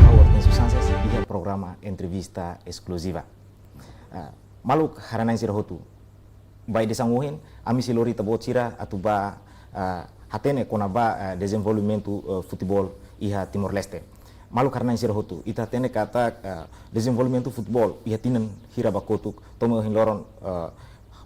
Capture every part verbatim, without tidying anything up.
Ha'u Hortensio Sanches, iha programa entrevista eskluziva. Ah, maluk haree-na'in sira hotu. Ba edisaun ohin, ami sei lori ita-boot sira atu ba, ah, hatene kona-ba, ah, dezenvolvimentu, ah, futeból iha Timor-Leste. Maluk haree-na'in sira hotu, ita hatene katak, ah, dezenvolvimentu futeból iha tinan hira ba kotuk, to'o mai ohin loron, ah,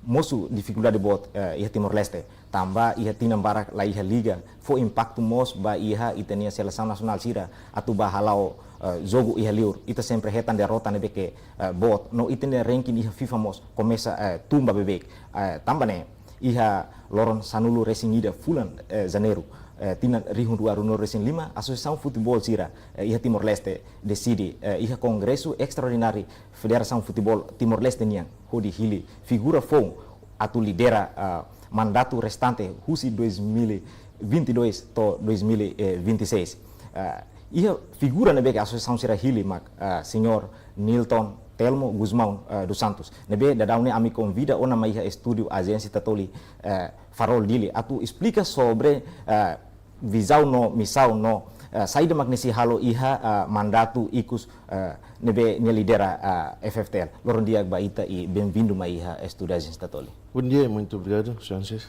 mosu difikuldade boot, ah, iha Timor-Leste. Tanba iha tinan barak la iha liga, fó impaktu mós ba iha ita-nia selesaun nasionál sira atu ba hala'o, eh, jogu iha liur. Ita sempre hetan derrota ne'ebé ke, eh, boot. No ita-nia ranking iha FIFA mós komesa, eh, tun ba beibeik. Eh, tanba ne'e, iha loron sanulu-resin-ida fulan, eh, Janeiru, eh, tinan rihun rua ruanulu-resin-lima, asosiasaun futeból sira, eh, iha Timor-Leste deside, eh, iha kongresu estraordináriu Federasaun Futeból Timor-Leste nian, hodi hili figura foun atu lidera, ah, mandatu restante husi dois mil e vinte e dois to'o dois mil e vinte e seis. Ah, iha figura ne'ebé ke asosiasaun sira hili mak, ah, Señór Nilton Telmo Gusmão, ah, dos Santos. Ne'ebé daudaun ne'e ami konvida ona mai iha estúdiu Ajénsia Tatoli, eh, Farol Dili atu esplika sobre, eh, vizaun no misaun no, eh, saida mak nia sei halo iha, eh, mandatu ikus, eh, ne'ebé nia lidera, eh, F F T L. Loron di'ak ba ita i benvindu mai iha estúdiu Ajénsia Tatoli. Bom dia, muito obrigado, Sanches.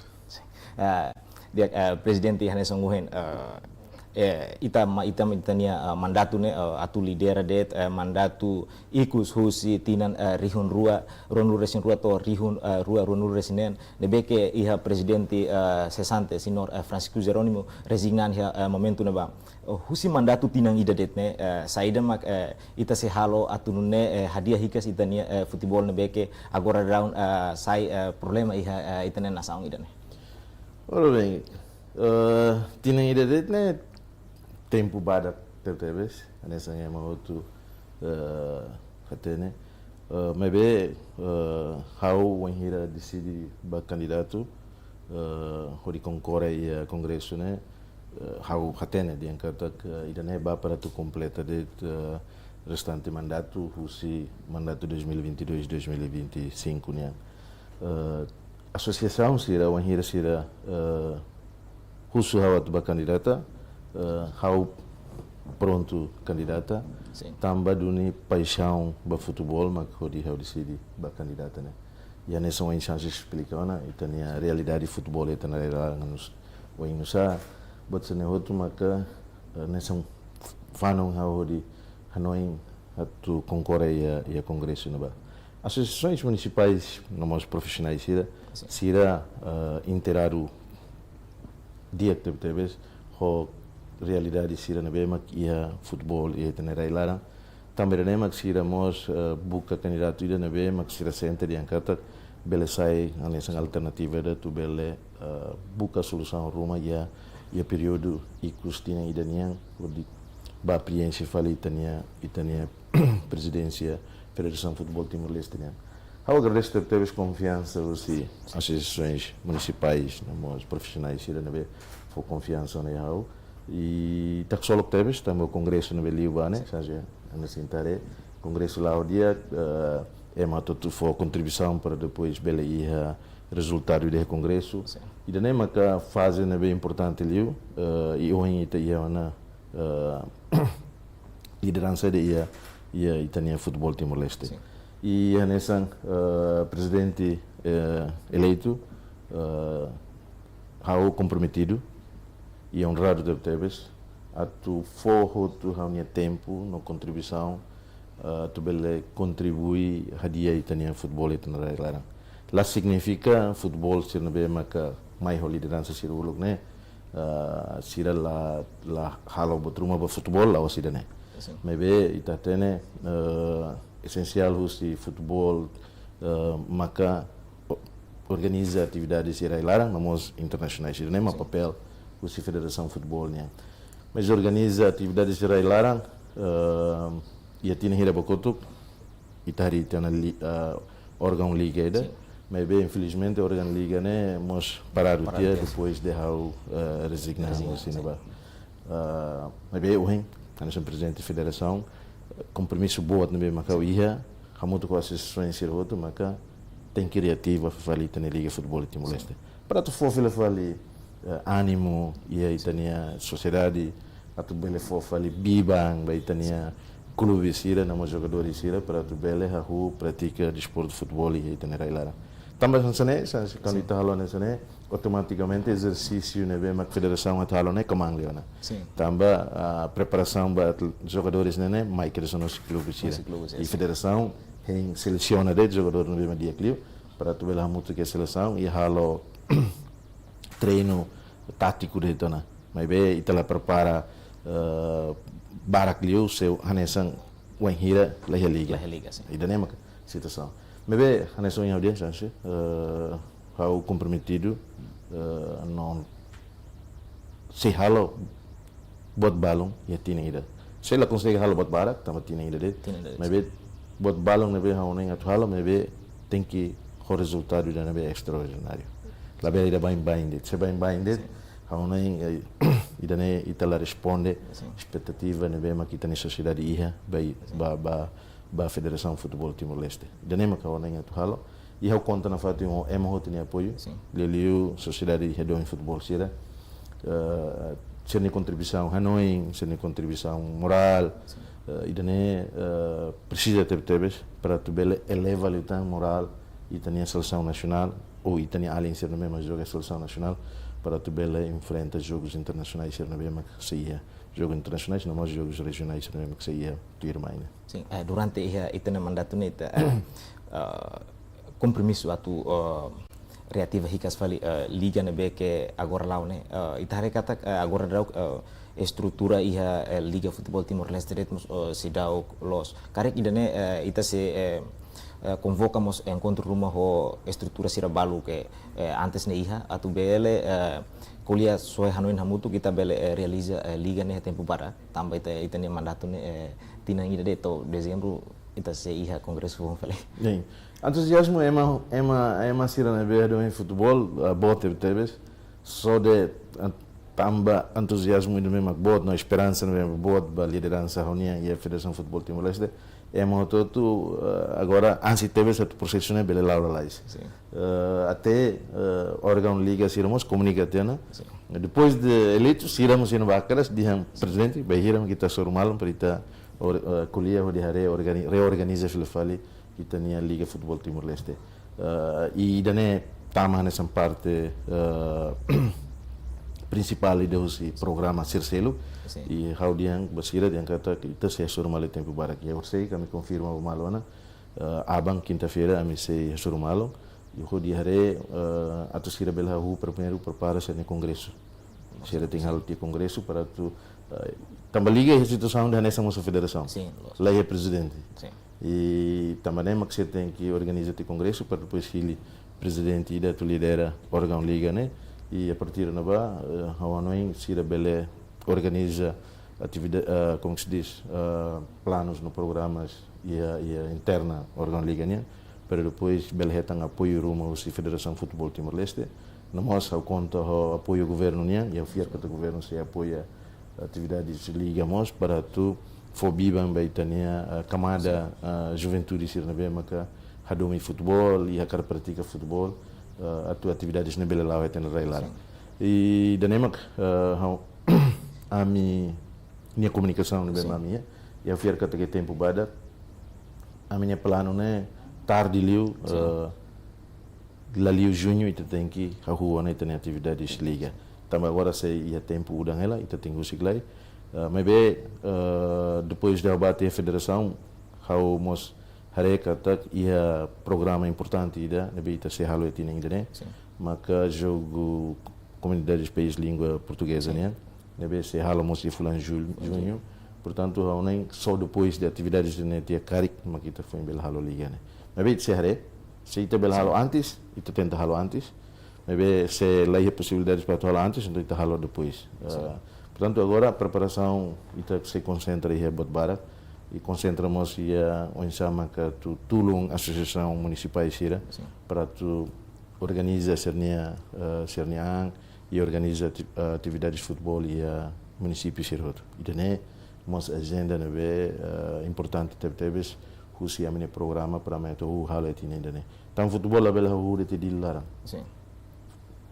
Eh, di'ak, eh, Prezidente, hanesan ohin, eh, eh, ita ma-, ita, ita-nia, eh, mandatu ne'e, eh, atu lidera de'it, eh, mandatu ikus husi tinan, eh, rihun rua ruanulu-resin-rua to'o rihun, eh, rua ruanulu-resin-neen, ne'ebé ke iha prezidente, eh, sesante, Señór, eh, Francisco Jerónimo, rezigna iha, eh, momentu ne'ebá. Oh, husi mandatu tinan ida de'it ne'e, eh, saida mak, eh, ita sei halo atu nune'e, eh, hadi'a hikas ita-nia, eh, futeból ne'ebé ke agora daudaun, eh, sai, eh, problema iha, eh, ita-nia nasaun ida-ne'e. Ora bem, eh, tinan ida de'it ne'e tempu badak tebetebes, hanesan ema hotu, eh, hatene. Eh, maibé, eh, ha'u wainhira deside ba kandidatu, eh, hodi konkorre iha kongresu ne'e, eh, ha'u hatene dehan katak, eh, ida-ne'e ba para atu kompleta de'it, eh, restante mandatu, husi mandatu dois mil e vinte e dois, dois mil e vinte e cinco nian. Eh, asosiasaun sira, wainhira sira, eh, husu ha'u atu ba kandidata, eh, ha'u prontu kandidata, sin, tanba duni paixaun ba futeból mak hodi ha'u deside ba kandidata ne'e. I hanesan ohin Sanches esplika ona, ita-nia realidade futeból iha ita-nia rai-laran, ohin nu'usá, buat sira-ne'e hotu maka, eh, hanesan fanan ha'u hodi hanoin atu konkorre iha, iha kongresu ne'ebá. Asosiasoens munisipais no mós profisionais sira, sin, sira, eh, inteiradu di'ak tebetebes ho realidade sira ne'ebé mak iha futeból iha ita-nia rai-laran. Tanba ida-ne'e mak sira mós, eh, buka kandidatu ida ne'ebé mak sira sente dehan katak bele sai hanesan alternativa ida atu bele, eh, buka solusaun ruma iha, iha períodu ikus tinan ida nian, hodi ba prienxe fali ita-nia, ita-nia prezidénsia Federasaun Futeból Timor-Leste nian. Ha'u agradese tebes konfiansa husi asosiasoens munisipais no mós profisionais sira ne'ebé fó konfiansa ona iha ha'u. I ita haksolok tebes tanba kongresu ne'ebé liubá ne'e, sin, hanesan ita haree, kongresu la'o di'ak, eh, ema hotu fó kontribuisaun para depois bele iha rezultadu iha kongresu. Sin. Ida-ne'e maka faze ne'ebé importante liu, eh, i ohin ita iha ona, eh, lideransa ida iha, iha ita-nia futeból Timor-Leste. Sin. I hanesan, eh, prezidente, eh, eleitu, eh, ha'u komprometidu i onradu tebetebes atu fó hotu ha'u-nia tempu no kontribuisaun, eh, atu bele kontribui hadi'a ita-nia futeból iha ita-nia rai-laran. La signifika futeból sira ne'ebé maka mai ho lideransa sira uluk ne'e, eh, sira la, la halo buat ruma ba futeból, la'ós ida-ne'e. Sin. Maibé ita hatene, eh, esensiál husi futeból, eh, maka o-, organiza atividade sira iha rai-laran, no mós internasionál sira, ne'e mak, sin, papél husi Federasaun Futeból nian. Mas organiza atividade sira iha rai-laran, eh, iha tinan hira ba kotuk, ita haree tiha ona li-, eh, órgaun liga ida. Sin. Maibé, infelizmente, órgaun liga ne'e mós paradu, paradu tiha, tiha, sin, depois de ha'u, eh, rezigna, rezigna, husi, sin, ne'ebá. Ah, maibé ohin, hanesan prezidente federasaun, kompromisu boot ne'ebé maka ha'u, sin, iha, hamutuk ho asosiasoens sira hotu, maka tenke reativa fali ita-nia Liga Futeból Timor-Leste. Sin. Para atu fó fila fali, eh, ánimu iha, sin, ita-nia sosiedade, atu bele fó fali biban ba ita-nia klube sira no mós jogadores sira para atu bele hahú pratika desportu futeból iha ita-nia rai-laran. Tanba hanesan ne'e, hanesan kuandu ita halo hanesan ne'e, automatikamente ezersísiu ne'ebé mak federasaun atu halo ne'e kmaan liu ona. Sin. Tanba, ah, preparasaun ba atl-, jogadores ne'e ne'e mai kedas husi klube sira. Husi klube sira, sin. Federasaun hein selesiona de'it jogadór ne'ebé mak di'ak liu para atu bele hamutuk iha selesaun i halo treinu tátiku de'it ona. Maibé ita la prepara, eh, barak liu se hanesan wainhira la iha liga. La iha liga, sin. Ida-ne'e mak situasaun. Maibé hanesan ohin ha'u dehan, Sanche, eh, ha'u komprometidu, eh, no sei halo buat balun iha tinan ida. Sei la konsege halo buat barak, tanba tinan ida de'it. Tinan ida de'it. Maibé buat balun ne'ebé ha'u hanoin atu halo, maibé tenke ho rezultadu ida ne'ebé estraordináriu. Labele ida baibain de'it. Se baibain de'it, sin, ha'u hanoin, eh, ida-ne'e ita la responde, sin, espetativa ne'ebé mak ita-nia sosiedade iha, ba, sin, ba, ba, ba Federasaun Futeból Timor-Leste. Ida-ne'e mak ha'u hanoin atu halo. I ha'u konta nafatin ho ema hotu nia apoiu. Sin. Liuliu sosiedade iha domin futeból sira. Eh, sira-nia kontribuisaun hanoin, sira-nia kontribuisaun morál. Sin. Eh, ida-ne'e, eh, presiza tebetebes para atu bele eleva liután morál ita-nia selesaun nasionál ou ita-nia alin sira ne'ebé mak joga selesaun nasionál para atu bele enfrenta jogus internasionais sira ne'ebé mak sei iha. Jogus internasionais no mós jogus rejionais sira ne'ebé mak sei iha tuirmai ne'e. Sin, eh, durante iha ita-nia mandatu ne'e ita, eh, eh, kompromisu atu, eh, reativa hikas fali, eh, liga ne'ebé ke agora la'o ne'e. Eh, ita haree katak, eh, agora daudaun, eh, estrutura iha, eh, Liga Futeból Timor-Leste de'it mós, eh, seidauk loos. Karik ida-ne'e, eh, ita sei, eh, eh, konvoka mós enkontru ruma ho estrutura sira balu ke, eh, antes ne'e iha, atu bele, eh, ko'alia soe hanoin hamutuk ita bele, eh, realiza, eh, liga ne'e iha tempu badak. Tanba ita, ita-nia mandatu ne'e, eh, tinan ida de'it to'o dezembru ita sei iha kongresu foun fali. Sin. Entuziazmu ema, ema, ema sira ne'ebé domin futeból, eh, boot tebetebes. Só de, eh, tanba entuziazmu ida ne'ebé mak boot, no esperansa ne'ebé mak boot ba lideransa ha'u-nian iha Federasaun Futeból Timor-Leste. Ema hotu-hotu, eh, agora ansi tebes atu prosesu ne'e bele la'o lalais. Sin. Eh, até, eh, órgaun liga sira mós komunika tiha ona. Sin. Depois de eleitu, sira mós iha ne'ebá kedas dehan, sin, prezidente, bainhira mak ita hasoru malu para ita or-, eh, ko'alia hodi haree organi-, reorganiza fila fali ita-nia Liga Futeból Timor-Leste. Eh, i ida-ne'e tama hanesan parte, eh, prinsipál ida husi programa sira seluk. Sin. I ha'u dehan ba sira dehan katak ita sei hasoru malu iha tempu badak. I orsida ami konfirma ba malu ona, eh, aban kinta-feira ami sei hasoru malu. I hodi haree, eh, atu sira bele hahú primeiru prepara sira-nia kongresu. Sira tenke halo tiha kongresu para atu, eh, tanba liga iha situasaun ida hanesan mós federasaun. Sin, loos. La iha prezidente. Sin. I tanba ne'e mak sira tenke organiza tiha kongresu para depois hili prezidente ida atu lidera órgaun liga ne'e. I a partir ne'ebá, eh, ha'u hanoin sira bele organiza ativida-, eh, como que se diz, eh, planus no programas iha, iha interna órgaun liga nian, para depois bele hetan apoiu ruma husi Federasaun Futeból Timor-Leste. No mós ha'u konta ho apoiu governu nian, i ha'u fiar katak governu sei apoia atividades liga mós para atu fó biban ba ita-nia, eh, kamada, eh, juventude sira ne'ebé maka hadomi futeból i hakarak pratika futeból, eh, atu atividades ne'e bele la'o iha ita-nia rai-laran. Sin. I ida-ne'e mak, eh, ha'u, ami-nia komunikasaun ne'ebé, sin, mak ami iha, i ha'u fiar katak iha tempu badak, ami-nia planu ne'e tarde liu, sin, eh, la liu juñu ita tenke hahú ona ita-nia atividades liga. Tanba agora sei iha tempu udan hela, ita tenke husik lai. Eh, maibé, eh, depois de abate federasaun, ha'u mós haree katak iha programa importante ida ne'ebé ita sei halo iha tinan ida-ne'e. Sin. Maka jogu komunidades país língua portugeza, sin, nian, ne'ebé sei halo mós iha fulan jul-, juñu. Portantu, ha'u hanoin só depois de atividades ne'e tiha karik mak ita foin bele halo liga ne'e. Maibé ita sei haree, se ita bele, sin, halo antes, ita tenta halo antes. Maibé se la iha posibilidades para atu halo antes, entaun ita halo depois. Sin. Ah, portantu, agora preparasaun ita sei konsentra iha buat barak, i konsentra mós iha oinsá maka atu tulun asosiasaun munisipál sira, sin, para atu organiza sira-nia, eh, sira-nia an i organiza ati-, eh, atividades futeból iha munisípiu sira hotu. Ida-ne'e mós ajenda ne'ebé, eh, importante tebetebes husi ami-nia programa para ami atu halo iha tinan ida-ne'e. Tanba futeból labele hahú de'it iha Dili laran. Sin.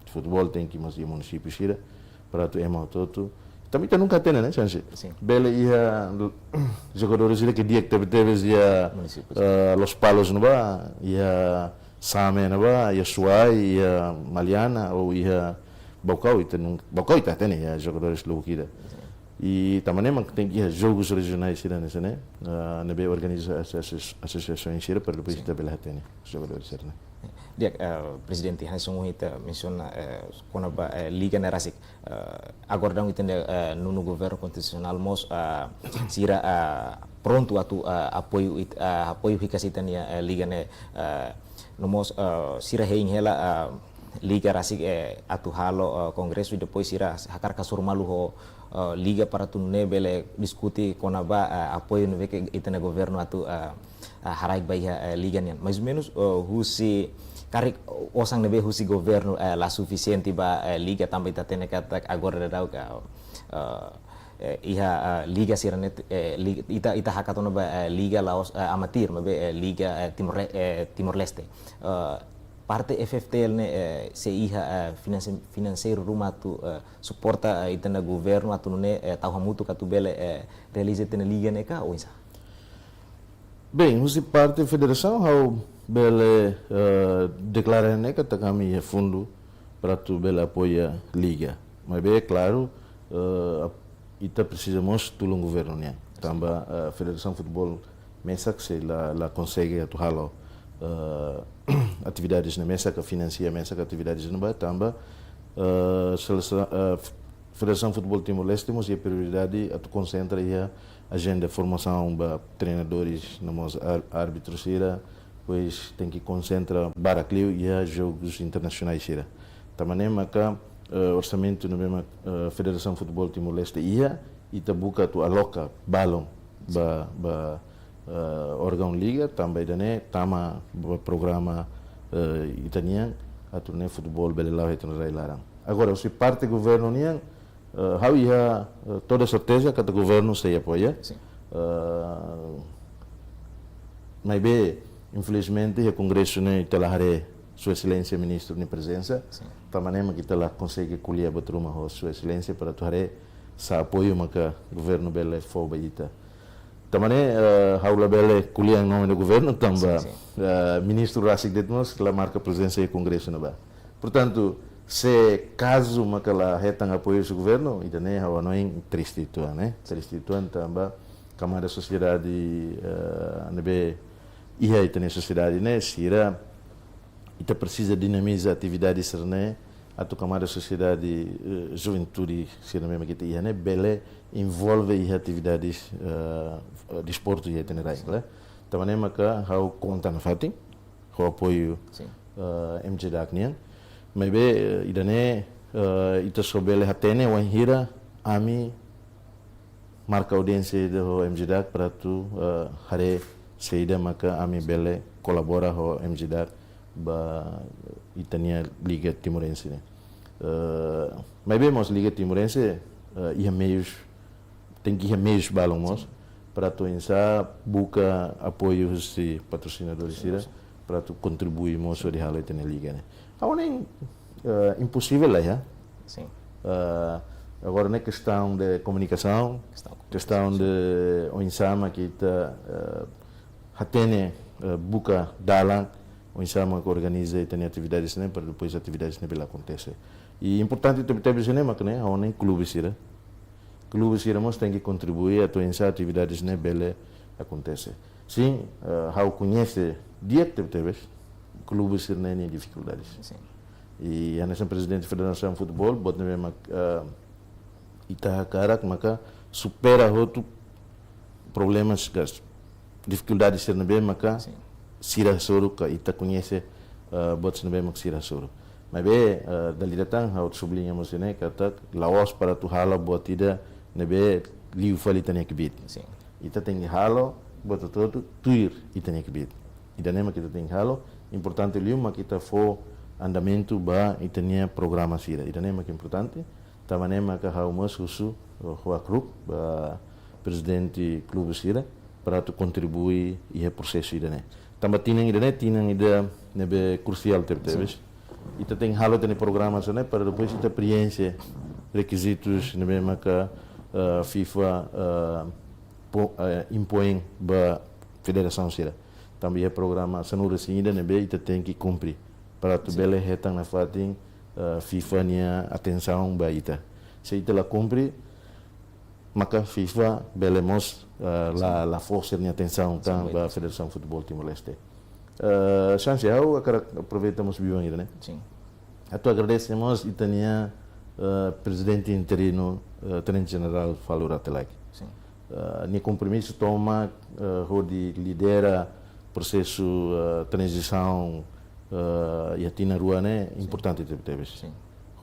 Futeból tenke mós iha munisípiu sira para atu ema hotu-hotu Tanba ita nunka hatene, ne'e, Chansi. Sin. Bele iha jogadores sira ke di'ak tebetebes iha, Munisípiu. Eh, Lospalos ne'ebá, iha Same ne'ebá, iha Suai, iha Maliana, ou iha Baucau, ita nun-, Baucau ita hatene iha jogadores lubuk ida. Sin. I tanba ne'e mak tenke iha jogus rejionais sira hanesan ne'e, eh, ne'ebé organiza aso-, aso-, asosiasaun sira para depois, sin, ita bele hatene jogadores sira-ne'e. Di'ak, eh, Prezidente, hanesan ohin ita mensiona, eh, kona-ba, eh, liga ne'e rasik. Eh, agora daudaun ita-nia, eh, nonu governu konstitusionál mós, eh, sira, eh, prontu atu, eh, apoiu it-, eh, apoiu hikas ita-nia, eh, liga ne'e, eh, no mós, eh, sira hein hela, eh, liga rasik, eh, atu halo, eh, kongresu, i depois sira hakarak hasoru malu ho, eh, liga para atu nune'e bele diskute kona-ba, eh, apoiu ne'ebé ke ita-nia governu atu, eh, eh, haraik ba iha, eh, liga nian. Mais ou menus, eh, husi karik osan ne'ebé husi governu, eh, la sufisiente ba, eh, liga, tanba ita hatene katak agora daudaun, eh, eh, iha, eh, liga sira-ne'e, eh, li-, ita, ita hakat ona ba, eh, liga la'ós, eh, amatir, maibé, eh, liga, eh, Timor-Le-, eh, Timor-Leste. Eh, parte F F T L ne'e, eh, sei iha, eh, finanse-, finanseiru ruma atu, eh, suporta, eh, ita-nia governu atu nune'e, eh, tau hamutuk atu bele, eh, realiza ita-nia liga ne'e ka oinsá? Bem, husi parte federasaun ha'u bele, eh, deklara ne'e katak ami iha fundu para atu bele apoia liga. Maibé, klaru, eh, ap-, ita presiza mós tulun governu nian. Tanba, eh, Federasaun Futeból mesak sei la, la konsege atu halo, eh, atividades ne'e mesak, ka finansia mesak atividades ne'ebá, tanba, eh, selesaun, eh, Federasaun Futeból Timor-Leste mós iha prioridade atu konsentra iha ajenda formasaun ba treinadores no mós ar-, árbitru sira, depois tenke konsentra barak liu iha jogus internasionais sira. Tanba ne'e maka, eh, orsamentu ne'ebé mak, eh, Federasaun Futeból Timor-Leste iha, ita buka atu aloka balun ba, ba, eh, órgaun liga, tanba ida-ne'e tama ba programa, eh, ita-nian, atu nune'e futeból bele la'o iha ita-nia rai laran. Agora, husi parte governu nian, eh, ha'u iha, eh, toda serteza katak governu sei apoia. Sin. Eh, maibé, infelizmente, iha kongresu ne'e ita la haree Sua Exelénsia Ministru nia prezensa. Sin. Tanba ne'e mak ita la konsege ko'alia buat ruma ho Sua Exelénsia para atu haree sá apoiu maka governu bele fó ba ita. Tanba ne'e, eh, ha'u labele ko'alia em nome do governo, tanba, sin, sin, eh, ministru rasik de'it mós la marka prezensa iha kongresu ne'ebá. Portantu, se kazu maka la hetan apoiu husi governu, ida-ne'e ha'u hanoin triste uitoan, ne'e? Triste uitoan tanba kamada sosiedade, eh, ne'ebé iha ita-nia sosiedade ne'e, sira, ita presiza dinamiza atividade sira-ne'e, atu kamada sosiedade, eh, juventude sira-ne'e mak ita iha ne'e, bele envolve iha atividades, eh, desportu iha ita-nia rai, ne'e? Tanba ne'e maka ha'u konta nafatin ho apoiu, sin, eh, M J DAC nian. Maibé, eh, ida-ne'e, eh, ita só bele hatene wainhira ami marka audiénsia ida ho M J DAC para atu, eh, haree saida maka ami bele kolabora ho M J DAC ba ita-nia Liga Timorense ne'e. Eh, maibé mós Liga Timorense, eh, iha meius, tenke iha meius balun mós, sin, para atu oinsá buka apoiu husi patrosinadór sira, sin, para atu kontribui mós hodi halo ita-nia liga ne'e. Ha'u hanoin, eh, imposivel la iha. Sin. Eh, agora ne'e kestaun de komunikasaun, kestaun, kestaun de oinsá mak ita, eh, hatene, eh, buka dalan oinsá mak organiza ita-nia atividades ne'e para depois atividades ne'e bele akontese. I importante tebetebes ne'e mak ne'e, ha'u hanoin klube sira. Klube sira mós tenke kontribui atu oinsá atividades ne'e bele akontese. Sin, eh, ha'u koñese di'ak tebetebes klube sira-ne'e nia difikuldades. Sin. I hanesan Prezidente Federasaun Futeból, buat ne'ebé mak, eh, ita hakarak maka supera hotu problemas ka difikuldades sira ne'ebé maka, sin, sira hasoru ka ita koñese, eh, buat sira ne'ebé mak sira hasoru. Maibé, eh, dala ida tan ha'u subliña mós ne'e katak la'ós para atu halo buat ida ne'ebé liu fali ita-nia kbiit. Sin. Ita tenke halo buat hotu-hotu tuir ita-nia kbiit. Ida-ne'e mak ita tenke halo, importante liu mak ita fó andamentu ba ita-nia programa sira. Ida-ne'e mak importante, tanba ne'e maka ha'u mós husu, eh, ho hakru'uk ba prezidente klube sira para atu kontribui iha prosesu ida-ne'e. Tanba tinan ida-ne'e, tinan ida ne'ebé krusiál tebetebes. Sin. Ita tenke halo ita-nia programa sira-ne'e para depois ita prienxe rekizitus ne'ebé maka eh, FIFA eh, po- eh, impoin ba federasaun sira. Tanba iha programa sanulu-resin-ida ne'ebé ita tenke kumpre para atu bele hetan nafatin eh, FIFA nia atensaun ba ita. Se ita la kumpre, maka FIFA bele mós eh, la la fó sira-nia atensaun tan ba Federasaun Futeból Timor-Leste. Eh, Xansi, ha'u hakarak aproveita mós biban ida-ne'e. Sin. Atu agradese mós ita-nia eh, prezidente interinu eh, Tenente Jenerál Falur Rate Laek. Sin. Eh, nia kompromisu tomak eh, hodi lidera prosesu eh, tranzisaun eh, iha tinan rua ne'e importante tebetebes. Sin.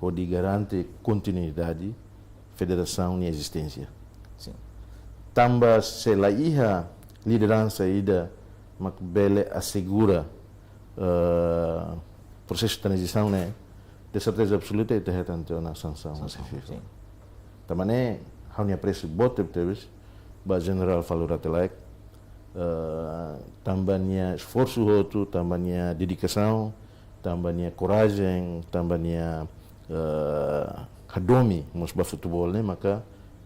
Hodi garante kontinuidade federasaun nia ezisténsia. Sin. Tanba se la iha lideransa ida mak bele asegura eh, prosesu tranzisaun ne'e, de serteza absoluta ita hetan tiha ona sansaun husi FIFA. Sin. Tanba ne'e, ha'u-nia apresia boot tebetebes ba Jenerál Falur Rate Laek eh, tanba nia esforsu hotu, tanba nia dedikasaun, tanba nia korajen, tanba nia eh, hadomi mós ba futeból ne'e, maka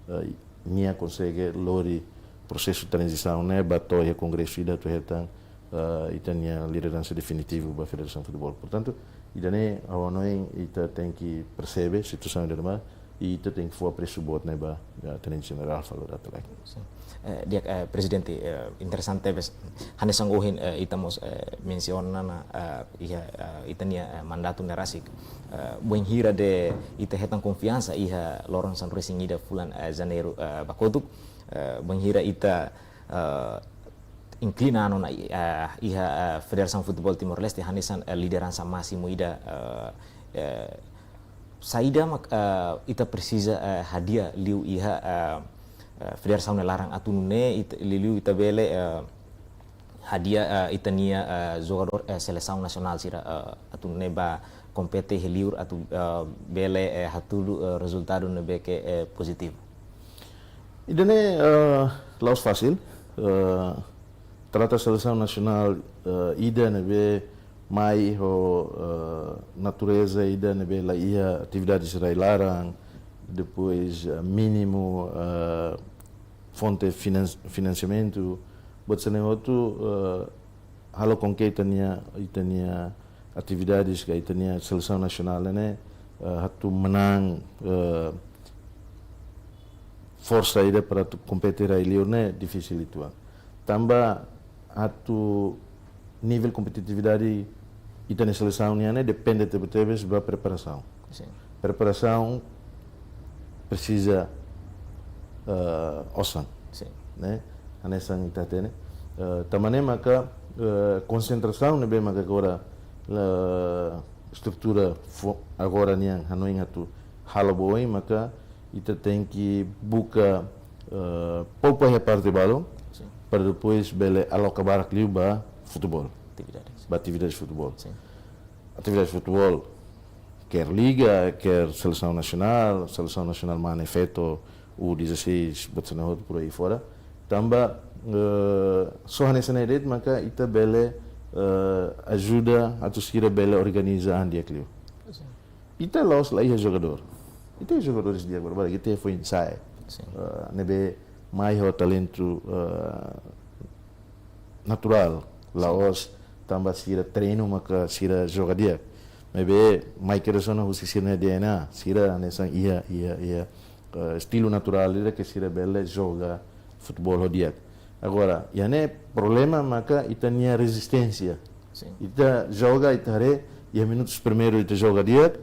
eh, nia konsege lori prosesu tranzisaun ne'e ba to'o iha kongresu ida atu hetan eh, ita-nia lideransa definitivu ba Federasaun Futeból. Portantu, ida-ne'e ha'u hanoin ita tenke persebe situasaun ida-ne'ebá, i ita tenke fó apresu boot ne'e ba eh, Tenente Jenerál Falur Rate Laek. Sin. Eh, di'ak, eh, Prezidente, eh, interesante tebes. Hanesan ohin eh, ita mós eh, mensiona ona eh, iha eh, ita-nia eh, mandatu ne'e rasik. Eh, bainhira ita hetan konfiansa iha loron sanulu-resin-ida fulan eh, Janeiru eh, ba kotuk. Eh, bainhira ita eh, inklina ona eh, iha eh, Federasaun Futeból Timor-Leste hanesan eh, lideransa másimu ida eh, eh, saida mak eh, ita presiza eh, hadi'a liu iha eh, eh, federasaun nia laran atu nune'e ita, liuliu ita bele eh, hadi'a eh, ita-nia eh, jogadór eh, selesaun nasionál sira eh, atu nune'e bá kompete iha liur atu eh, bele eh, hatudu eh, rezultadu ne'ebé ke eh, pozitivu. Ida-ne'e eh, la'ós fasil. Eh, trata selesaun nasionál eh, ida ne'ebé mai ho eh, natureza ida ne'ebé la iha atividades rai-laran, depois eh, mínimu eh, fonte finans, finansiamentu, buat sira-ne'e hotu eh, halo com que ita-nia ita-nia atividades ka ita-nia selesaun nasionál ne'e eh, atu manán eh, forsa ida para atu kompete rai-liur ne'e difisil uitoan. Tanba atu nivel kompetitividade ita-nia selesaun nian ne'e depende tebetebes ba preparasaun. Sin. Preparasaun presiza eh, osan. Sin. Ne'e? Hanesan ita hatene. Eh, tanba ne'e maka eh, konsentrasaun ne'ebé maka agora eh, estrutura fo- agora nian hanoin atu halo ba oin maka ita tenke buka eh, poupa iha parte balun Sin. para depois bele aloka barak liu ba futeból, Atividades. Ba atividades futeból. Sin. Atividades futeból, quer liga, quer selesaun nasionál, selesaun nasionál mane feto U dezasseis, buat sira-ne'e hotu por aí fora. Tanba eh, só hanesan ne'e de'it maka ita bele eh, ajuda atu sira bele organiza an di'ak liu. Sin. Ita la'ós la iha jogadór. Ita iha jogadores di'ak barak, ita foin-sa'e. Sin. Eh, ne'ebé mai ho talentu eh, naturál, la'ós tanba sira treinu maka sira joga di'ak. Maibé mai kedas ona husi sira-nia D N A, sira hanesan iha iha iha eh, estilu naturál ida ke sira bele joga futeból ho di'ak. Agora, iha ne'e problema maka ita-nia rezisténsia. Sin. Ita joga, ita haree, iha minutus primeiru ita joga di'ak,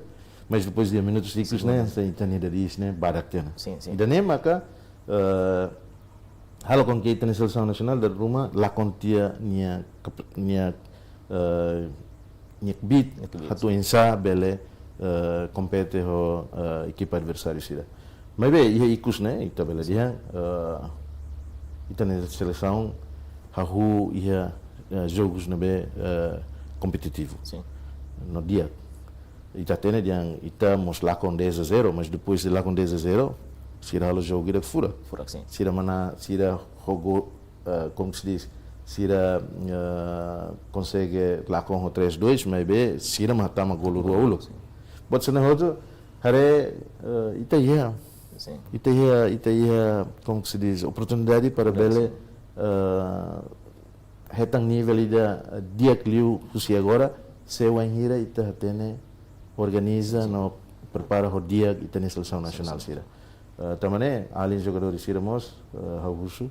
mas depois iha minutus ikus ne'e, Segundu. Ita-nia dadi'is ne'e badak tiha ona. Sin, sin. Ida-ne'e maka eh, halo com que ita-nia selesaun nasionál dala ruma lakon tiha nia kep- nia eh, nia kbiit Nia kbiit. Atu oinsá bele eh, kompete ho eh, ekipa adversáriu sira. Maibé iha ikus ne'e ita bele dehan eh, ita-nia selesaun hahú iha eh, jogus ne'ebé eh, kompetitivu. Sin. No di'ak. Ita hatene dehan ita mós lakon dez a zero, mas depois de lakon dez a zero, sira halo jogu ida furak. Furak, sin. Sira manán, sira ho gol, eh, como que se diz? Sira eh, konsege lakon ho três dois, maibé sira mak tama golu rua uluk. Sin. Buat sira-ne'e hotu, Haree, eh, ita iha, sin, ita iha, ita iha, como que se diz, oportunidade para, sin, bele, eh, hetan nivel ida, eh, di'ak liu husi agora, se wainhira ita hatene organiza, sin, no prepara ho di'ak ita-nia selesaun, sin, nasionál, sin, sira. Eh, tanba ne'e, alin jogadór sira mós, eh, ha'u husu,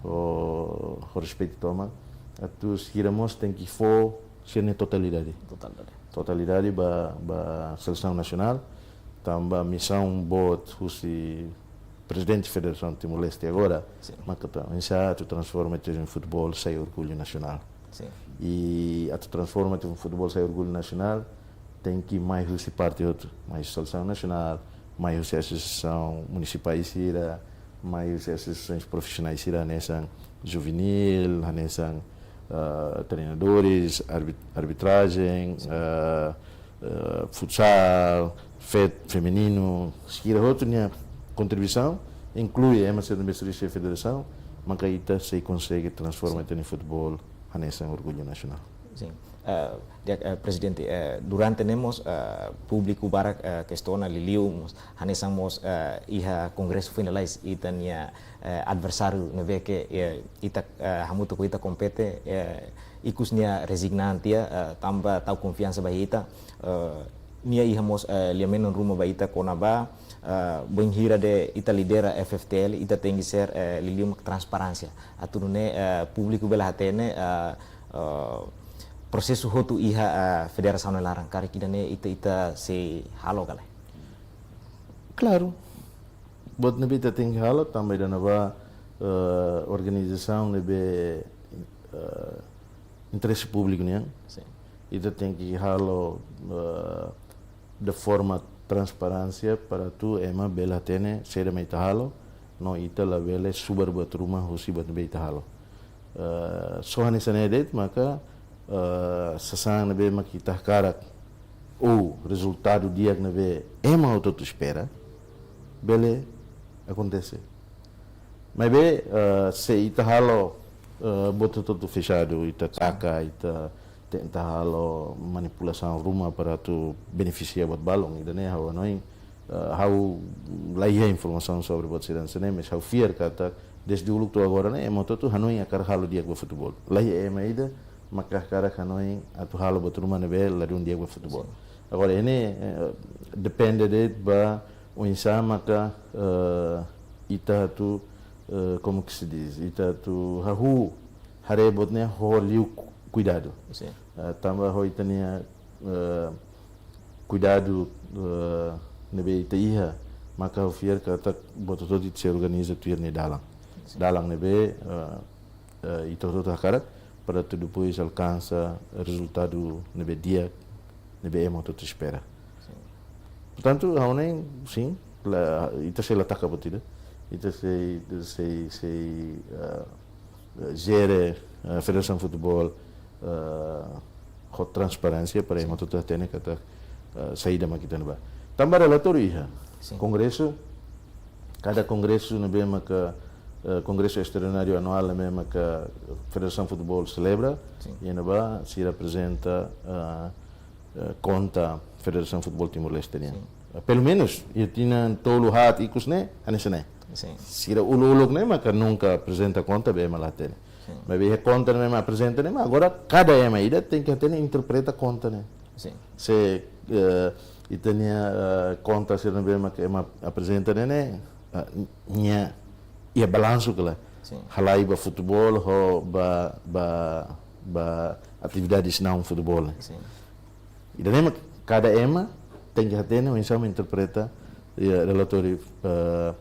ho, ho respeitu tomak, atu sira mós tenke fó sira-nia totalidade. Totalidade. Totalidade ba, ba selesaun nasionál, tanba misaun boot husi prezidente Federasaun Timor-Leste agora, sin, maka ita oinsá atu transforma ita-nia futeból sai orgullu nasionál. Sin. I atu transforma ita-nia futeból sai orgullu nasionál, tenke mai husi parte hotu, mai husi selesaun nasionál, mai husi asosiasaun munisipál sira, mai husi asosiasaun profisionál sira, hanesan juvenil, hanesan, ah, treinadores, arbit-, arbitrajen, ah, ah, futsal, fe-, femininu, sira hotu nia kontribuisaun, inklui ema sira ne'ebé servisu iha federasaun, maka ita sei konsege transforma, sin, ita-nia futeból hanesan orgullu nasionál. Sin. Eh, di'ak, eh, Prezidente, eh, durante ne'e mós, eh, públiku barak, eh, kestiona liuliu mós, hanesan mós, eh, iha kongresu finaliza ita-nia, eh, adversáriu ne'ebé ke, eh, ita, eh, hamutuk ho ita kompete, eh, ikus nia rezigna tiha, eh, tanba tau konfiansa ba ita, eh, nia iha mós, eh, liamenon ruma ba ita kona-ba, eh, bainhira ita lidera F F T L, ita tenke ser, eh, liuliu mak transparénsia. Atu nune'e, eh, públiku bele hatene, eh, eh, prosesu hotu iha, eh, federasaun nia laran, karik ida-ne'e ita, ita sei halo ka lae? Klaru. Buat ne'ebé ita tenke halo, tanba ida-ne'e ba, eh, organizasaun ne'ebé, eh, interese públiku nian. Sin. Ita tenke halo, eh, de forma transparénsia para atu ema bele hatene saida mak ita halo, no ita labele subar buat ruma husi buat ne'ebé ita halo. Eh, só hanesan ne'e de'it maka, eh, sasán ne'ebé mak ita hakarak ou rezultadu di'ak ne'ebé ema hotu-hotu espera, bele akontese. Maibé, eh, se ita halo, eh, buat hotu-hotu fexadu, ita taka, ita tenta halo manipulasaun ruma para atu benefisia buat balun, ida-ne'e ha'u hanoin, eh, ha'u la iha informasaun sobre buat sira-ne'e, mas ha'u fiar katak dezde uluk to'o agora ne'e, ema hotu-hotu hanoin hakarak halo di'ak ba futeból. La iha ema ida mak hakarak hanoin atu halo buat ruma ne'ebé ladún di'ak ba futeból. Sin. Agora, ne'e, eh, depende de'it ba oinsá maka, eh, ita atu, eh, como que se diz, ita atu hahú haree buat ne'e ho liu ku-, kuidadu. Sin. Eh, tanba ho ita-nia, eh, kuidadu, eh, ne'ebé ita iha, maka ha'u fiar katak buat hotu-hotu sei organiza tuir nia dalan. Sin. Dalan ne'ebé, eh, eh, ita hotu-hotu hakarak, para atu depois alkansa rezultadu ne'ebé di'ak, ne'ebé ema hotu-hotu espera. Sin. Portantu, ha'u hanoin, sin, la, ita sei la taka buat ida. Ita sei, sei, sei, eh, jere, eh, Federasaun Futeból, eh, ho transparénsia para, sin, ema hotu-hotu hatene katak, eh, saida mak ita iha ne'ebá. Tanba relatóriu iha. Sin. Kongresu, kada kongresu ne'ebé maka, eh, kongresu estraordináriu anuál ne'ebé maka Federasaun Futeból selebra, sin, iha ne'ebá sira aprezenta, eh, eh, konta Federasaun Futeból Timor-Leste nian. Sin. Eh, pelumenus, iha tinan tolu haat ikus ne'e, hanesan ne'e. Sin. Sira uluk-uluk ne'e maka nunka aprezenta konta, be ema la hatene. Sin. Maibé iha konta ne'e mak aprezenta ne'e, mas agora kada ema ida tenke hatene interpreta konta ne'e. Sin. Se, eh, ita-nia, eh, konta sira ne'ebé mak ema aprezenta ne'e, ne'e, eh, nia iha balansu ka lae. Sin. Halai ba futeból, ho ba, ba, ba atividades não futeból ne'e. Sin. Ida-ne'e mak kada ema tenke hatene oinsá mak interpreta, iha relatóriu, eh,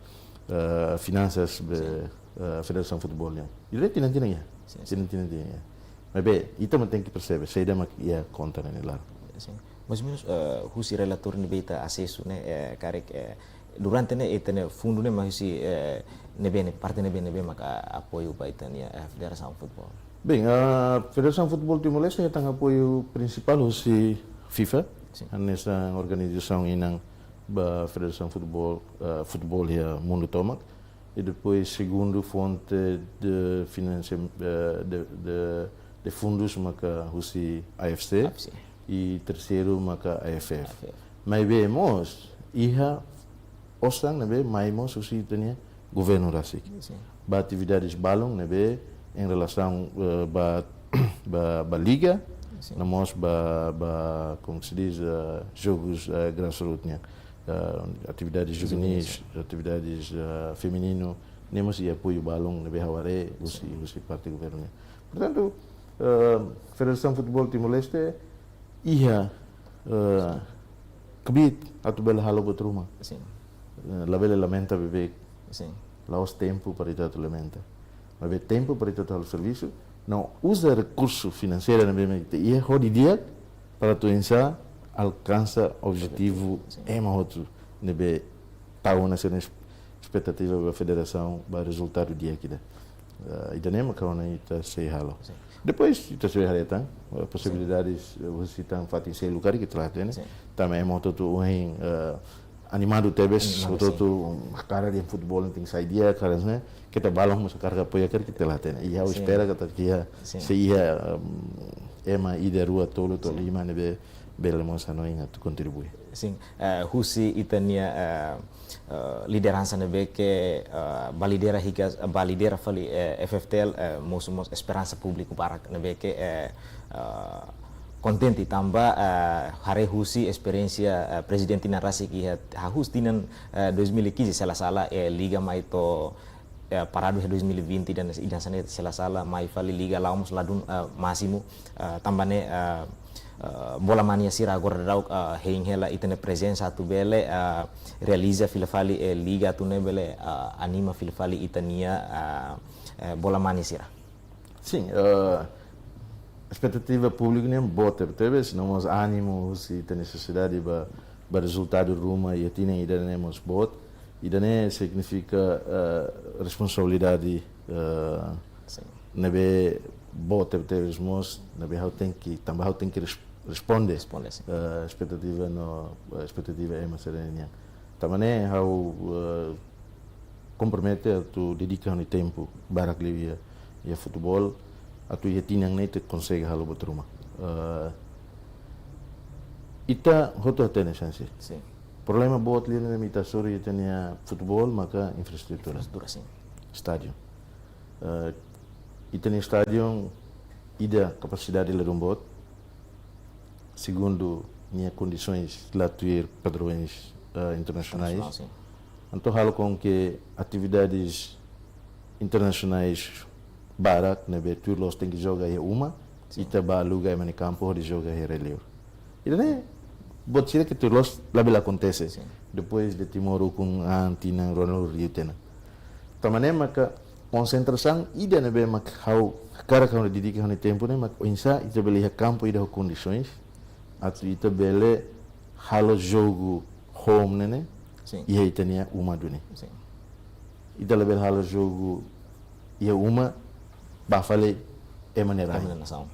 eh, finansas be, sin, eh, Federasaun Futeból nian. Ida-ne'e tinan-tinan iha. Sin, sin. Tinan-tinan iha. Maibé, ita mak tenke persebe, saida mak iha konta ne'e nia laran. Sin. Mais ou menus, eh, husi relatóriu ne'ebé ita asesu ne'e, eh, karik, eh, durante ne'e, ita-nia fundu ne'e mai husi, eh, ne'ebé ne'e, parte ne'ebé, ne'ebé maka apoiu ba ita-nia, eh, Federasaun Futeból? Bem, a Federasaun Futeból Timor-Leste hetan apoiu prinsipál husi FIFA, sin, hanesan organizasaun inan ba Federasaun Futeból, eh, futeból iha mundu tomak. I depois, segundu fonte de finansia-, eh, de, de, de fundus maka husi A F C. A F C. I terseiru maka A F F. A F F. Maibé mós, iha osan ne'ebé mai mós husi ita-nia governu rasik. Sin. Ba atividades balun ne'ebé em relação, eh, ba, ba, ba liga, sin, no mós ba, ba, como se diz, eh, jogus, eh, grassroots nian. Eh, atividades juvenis, juvenis, atividades, eh, femininu, ne'e mós iha apoiu balun ne'ebé ha'u haree husi, husi parte governu nian. Portantu, eh, Federasaun Futeból Timor-Leste iha, eh, kbiit atu bele halo buat ruma. Sin. Eh, labele lamenta beibeik. Sin. La'ós tempu para ita atu lamenta. Maibé tempu para ita atu halo servisu, no uza rekursu finanseiru ne'ebé mak ita iha hodi di'ak para atu oinsá alkansa objetivu, sin, ema hotu ne'ebé tau ona sira-nia es-, espetativa ba federasaun, ba rezultadu di'ak ida. Eh, ida-ne'e mak ha'u hanoin ita sei halo. Sin. Depois, ita sei haree tan, eh, posibilidades, eh, husi tan fatin seluk karik ita la hatene. Sin. Tanba ema hotu-hotu ohin, eh, animadu tebes, animadu, sin, hotu-hotu, um, hakarak dehan futeból tenke sai di'ak, hakarak ne'e, keta balun mós hakarak apoia karik ita la hatene. I ha'u, sin, espera katak iha, sin, sei iha, um, ema ida, rua, tolu, tolu, sin, lima ne'ebé bele mós hanoin atu kontribui. Sin, eh, husi ita-nia, eh, eh, lideransa ne'ebé ke, eh, ba lidera hikas, ba lidera fali, eh, F F T L, eh, mosu mós esperansa públiku barak ne'ebé ke, eh, eh, kontente tanba, eh, haree husi esperiénsia, eh, prezidente nia rasik iha hahú tinan, eh, dois mil e quinze, se la sala, eh, liga mai to'o, eh, paradu iha dois mil e vinte dan, i hanesan ne'e se la sala mai fali liga la'o mós ladún, eh, másimu, eh, tanba ne'e, eh, eh, bola mania sira agora daudaun, eh, hein hela ita-nia prezensa atu bele, eh, realiza fila fali, eh, liga atu nune'e bele, eh, anima fila fali ita-nia, eh, eh, bola mania sira. Sin, eh, espetativa públiku nian boot tebetebes, no mós ánimu husi ita-nia sosiedade ba, ba rezultadu ruma iha tinan ida-ne'e mós boot. Ida-ne'e signifika, eh, responsabilidade, eh, sin, ne'ebé boot tebetebes mós, ne'ebé ha'u tenke, tanba ha'u tenke res-, responde, responde, sin, eh, espetativa no, eh, espetativa ema sira-nian. Tanba ne'e ha'u, eh, kompromete atu dedika ha'u-nia tempu barak liu iha, iha futeból, atu iha tinan ne'e ita konsege halo buat ruma. Eh, ita hotu hatene, Sensi. Sin. Problema boot liu ne'ebé ita hasoru iha ita-nia futeból maka infraestrutura. Infraestrutura, sin. Estádiu. Eh, ita-nia estádiu ida kapasidade ladún boot. Segundu, nia kondisoens la tuir padrões, eh, internasionais. Internasionál, sin. Entaun halo com que atividades internasionais barak ne'ebé tuir loos tenke joga iha uma, sin, ita bá aluga ema nia kampu hodi joga iha rai-liur. Ida-ne'e buat sira ke tuir loos labele akontese. Sin. Depois de Timor ukun an, tinan, ruanulu, liu tiha ona. Tanba ne'e maka konsentrasaun ida ne'ebé mak ha'u hakarak ha'u dedika ha'u-nia tempu ne'e mak oinsá ita bele iha kampu ida ho kondisoens atu ita bele halo jogu home ne'e, ne'e, sin, iha ita-nia uma duni. Sin. Ita labele halo jogu iha uma ba fali ema nia rai. Ema nia nasaun.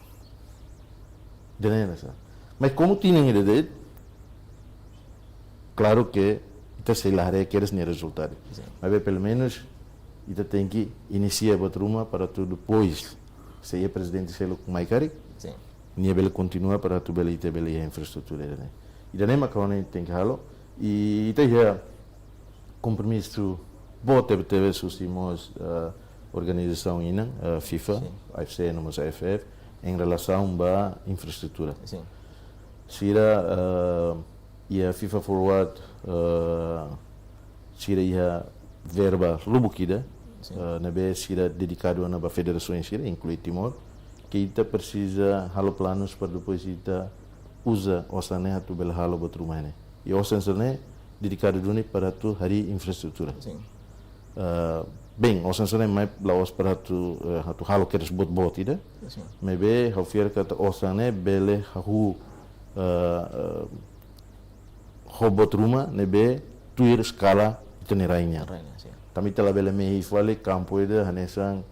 Ida-ne'e hanesan. Mas komu tinan ida de'it, klaru ke ita sei la haree kedas nia rezultadu. Sin. Maibé pelumenus ita tenke inisia buat ruma para atu depois, se iha prezidente seluk mai karik, sin, nia bele kontinua para atu bele ita bele iha infraestrutura ida-ne'e. Ida-ne'e mak ha'u hanoin tenke halo. I ita iha kompromisu boot tebetebes husi mós, eh, organizasaun inan, eh, FIFA, sin, A F C no mós A F F, em relação ba infraestrutura. Sin. Sira, eh, iha FIFA Forward, eh, sira iha verba lubuk ida, sin, eh, ne'ebé sira dedikadu ona ba federasaun sira, inklui Timor, ke ita presiza halo planus para depois ita uza osan ne'e atu bele halo buat ruma ne'e. I osan sira-ne'e dedikadu duni para atu harii infraestrutura. Sin. Eh, bem, osan sira-ne'e mai la'ós para atu, eh, atu halo kedas boot-boot ida. Sin. Maibé ha'u fiar katak osan ne'e bele hahú, eh, eh, ho buat ruma ne'ebé tuir eskala ita-nia rai nian. Rai nian, sin. Tanba ita labele mehi fali kampu ida hanesan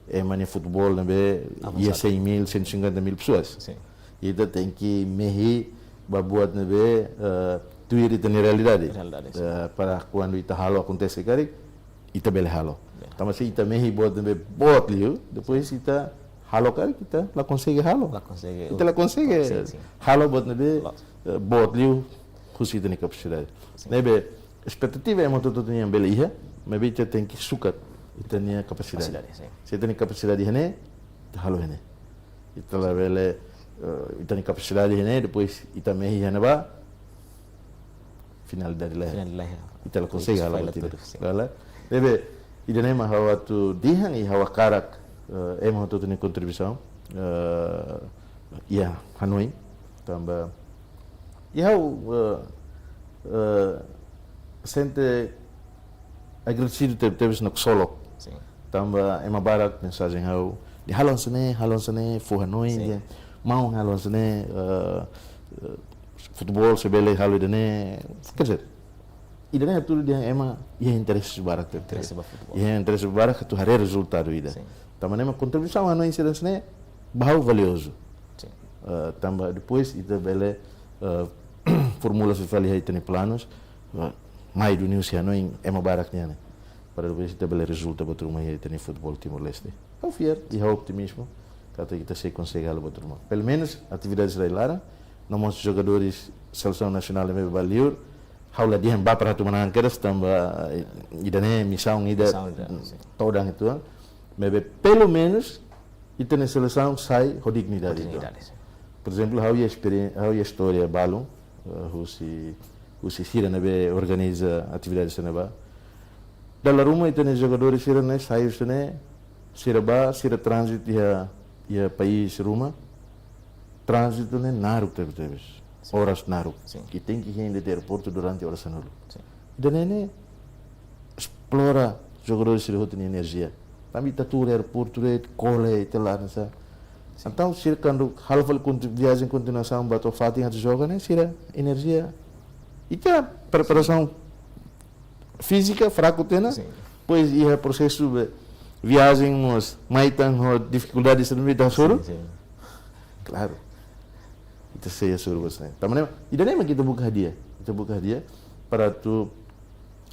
ema nia futeból ne'ebé, avansadu, iha cem mil, cento e cinquenta mil pessoas. Sin. Ita tenke mehi ba buat ne'ebé, eh, tuir ita-nia realidade. Realidade, sin. Eh, para kuandu ita halo akontese karik, ita bele halo. Ya. Tanba se ita mehi buat ne'ebé boot liu, depois ita halo karik ita la konsege halo. La konsege. Ita la konsege, sin, sin, halo buat ne'ebé, loos, eh, boot liu. husi ita-nia kapasidade. Sin. Ne'ebé espetativa ema hotu-hotu nian bele iha, maibé ita tenke sukat ita-nia kapasidade. Kapasidade, sin. Se ita-nia kapasidade iha ne'e, ita halo iha ne'e. Ita labele, eh, ita-nia kapasidade iha ne'e, depois ita mehi iha ne'ebá, finalidade lae. Finalidade lae. Ita la konsege halo buat ida. Sin. Bele. Ne'ebé, ida-ne'e mak ha'u atu dehan i ha'u hakarak, eh, ema hotu-hotu nia kontribuisaun, eh, iha hanoin, tanba, i ha'u, eh, eh, sente agradesidu tebes, tebes no ksolok. Sin. Tanba ema barak mensajen ha'u, dehan halo hanesan ne'e, halo hanesan ne'e, fó hanoin, sin, dehan, maun halo hanesan ne'e, eh, eh, futeból se bele halo ida-ne'e. Quer dizer, ida-ne'e hatudu dehan ema iha interese barak tebes. Interese ba futeból. Iha interese barak atu haree rezultadu ida. Sin. Tanba ne'e mak kontribuisaun hanoin sira hanesan ne'e, ba ha'u valiozu. Sin. Eh, tanba depois ita bele, eh, formula fali iha ita-nia planus, eh, mai duni husi hanoin ema barak nian ne'e. Para depois ita bele rezulta buat ruma iha ita-nia futeból Timor-Leste. Ha'u fiar, i ha'u optimizmu, katak ita sei konsege halo buat ruma. Pelumenus atividade sira iha laran, no mós jogadores selesaun nasionál ne'ebé ba liur, ha'u la dehan ba para atu manán kedas tanba, eh, ida-ne'e misaun ida, misaun ida, sin, todan uitoan. Maibé pelumenus ita-nia selesaun sai ho dignidade. Ho dignidade, sin. Por ezemplu, ha'u iha esperien-, ha'u iha istória balun, eh, husi, husi sira ne'ebé organiza atividade sira-ne'ebá. Dala ruma ita-nia jogadores sira-ne'e sai husi ne'e, sira bá, sira tránzitu iha, iha país ruma. Tránzitu ne'e naruk tebes-tebes. Sin. Oras naruk. Sin. I tenke hein de'it aeroportu durante oras sanulu. Sin. Ida-ne'e ne'e esplora jogadores sira hotu nia enerjia. Tanba ita tuur aeroportu de'it, kole, ita la nasa. Sin. Entaun, sira kuandu halo fali konti-, viajen kontinuasaun ba to'o fatin atu joga ne'e, sira enerjia. Ita preparasaun fízika fraku tiha ona, sin, depois iha prosesu be viajen mós mai tan ho difikuldade sira ne'ebé ita hasoru. Sin, sin. Klaru. Ita sei hasoru bastante. Tanba ne'e, ida-ne'e mak ita buka hadi'a. Ita buka hadi'a para atu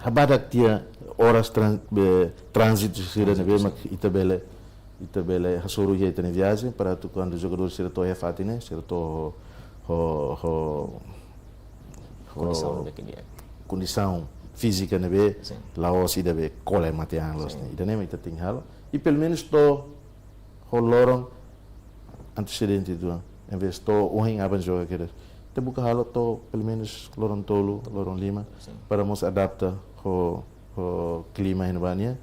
habadak tiha oras tran-, be, tránzitu sira, sin, ne'ebé, sin, mak ita bele, ita bele hasoru iha ita-nia viajen para atu kuandu jogadór sira to'o iha fatin ne'e, sira to'o ho, ho, ho kondisaun, be ke dia, kondisaun fízika ne'ebé, sin, la'ós ida be kole matean loos, sin, ne'e. Ida-ne'e mak ita tenke halo. I pelumenus to'o ho loron antesedente uitoan. Envezde to'o ohin aban joga kedas. Ita buka halo to'o pelumenus loron tolu, loron lima, sin, para mós adapta ho, ho klima iha ne'ebá nian.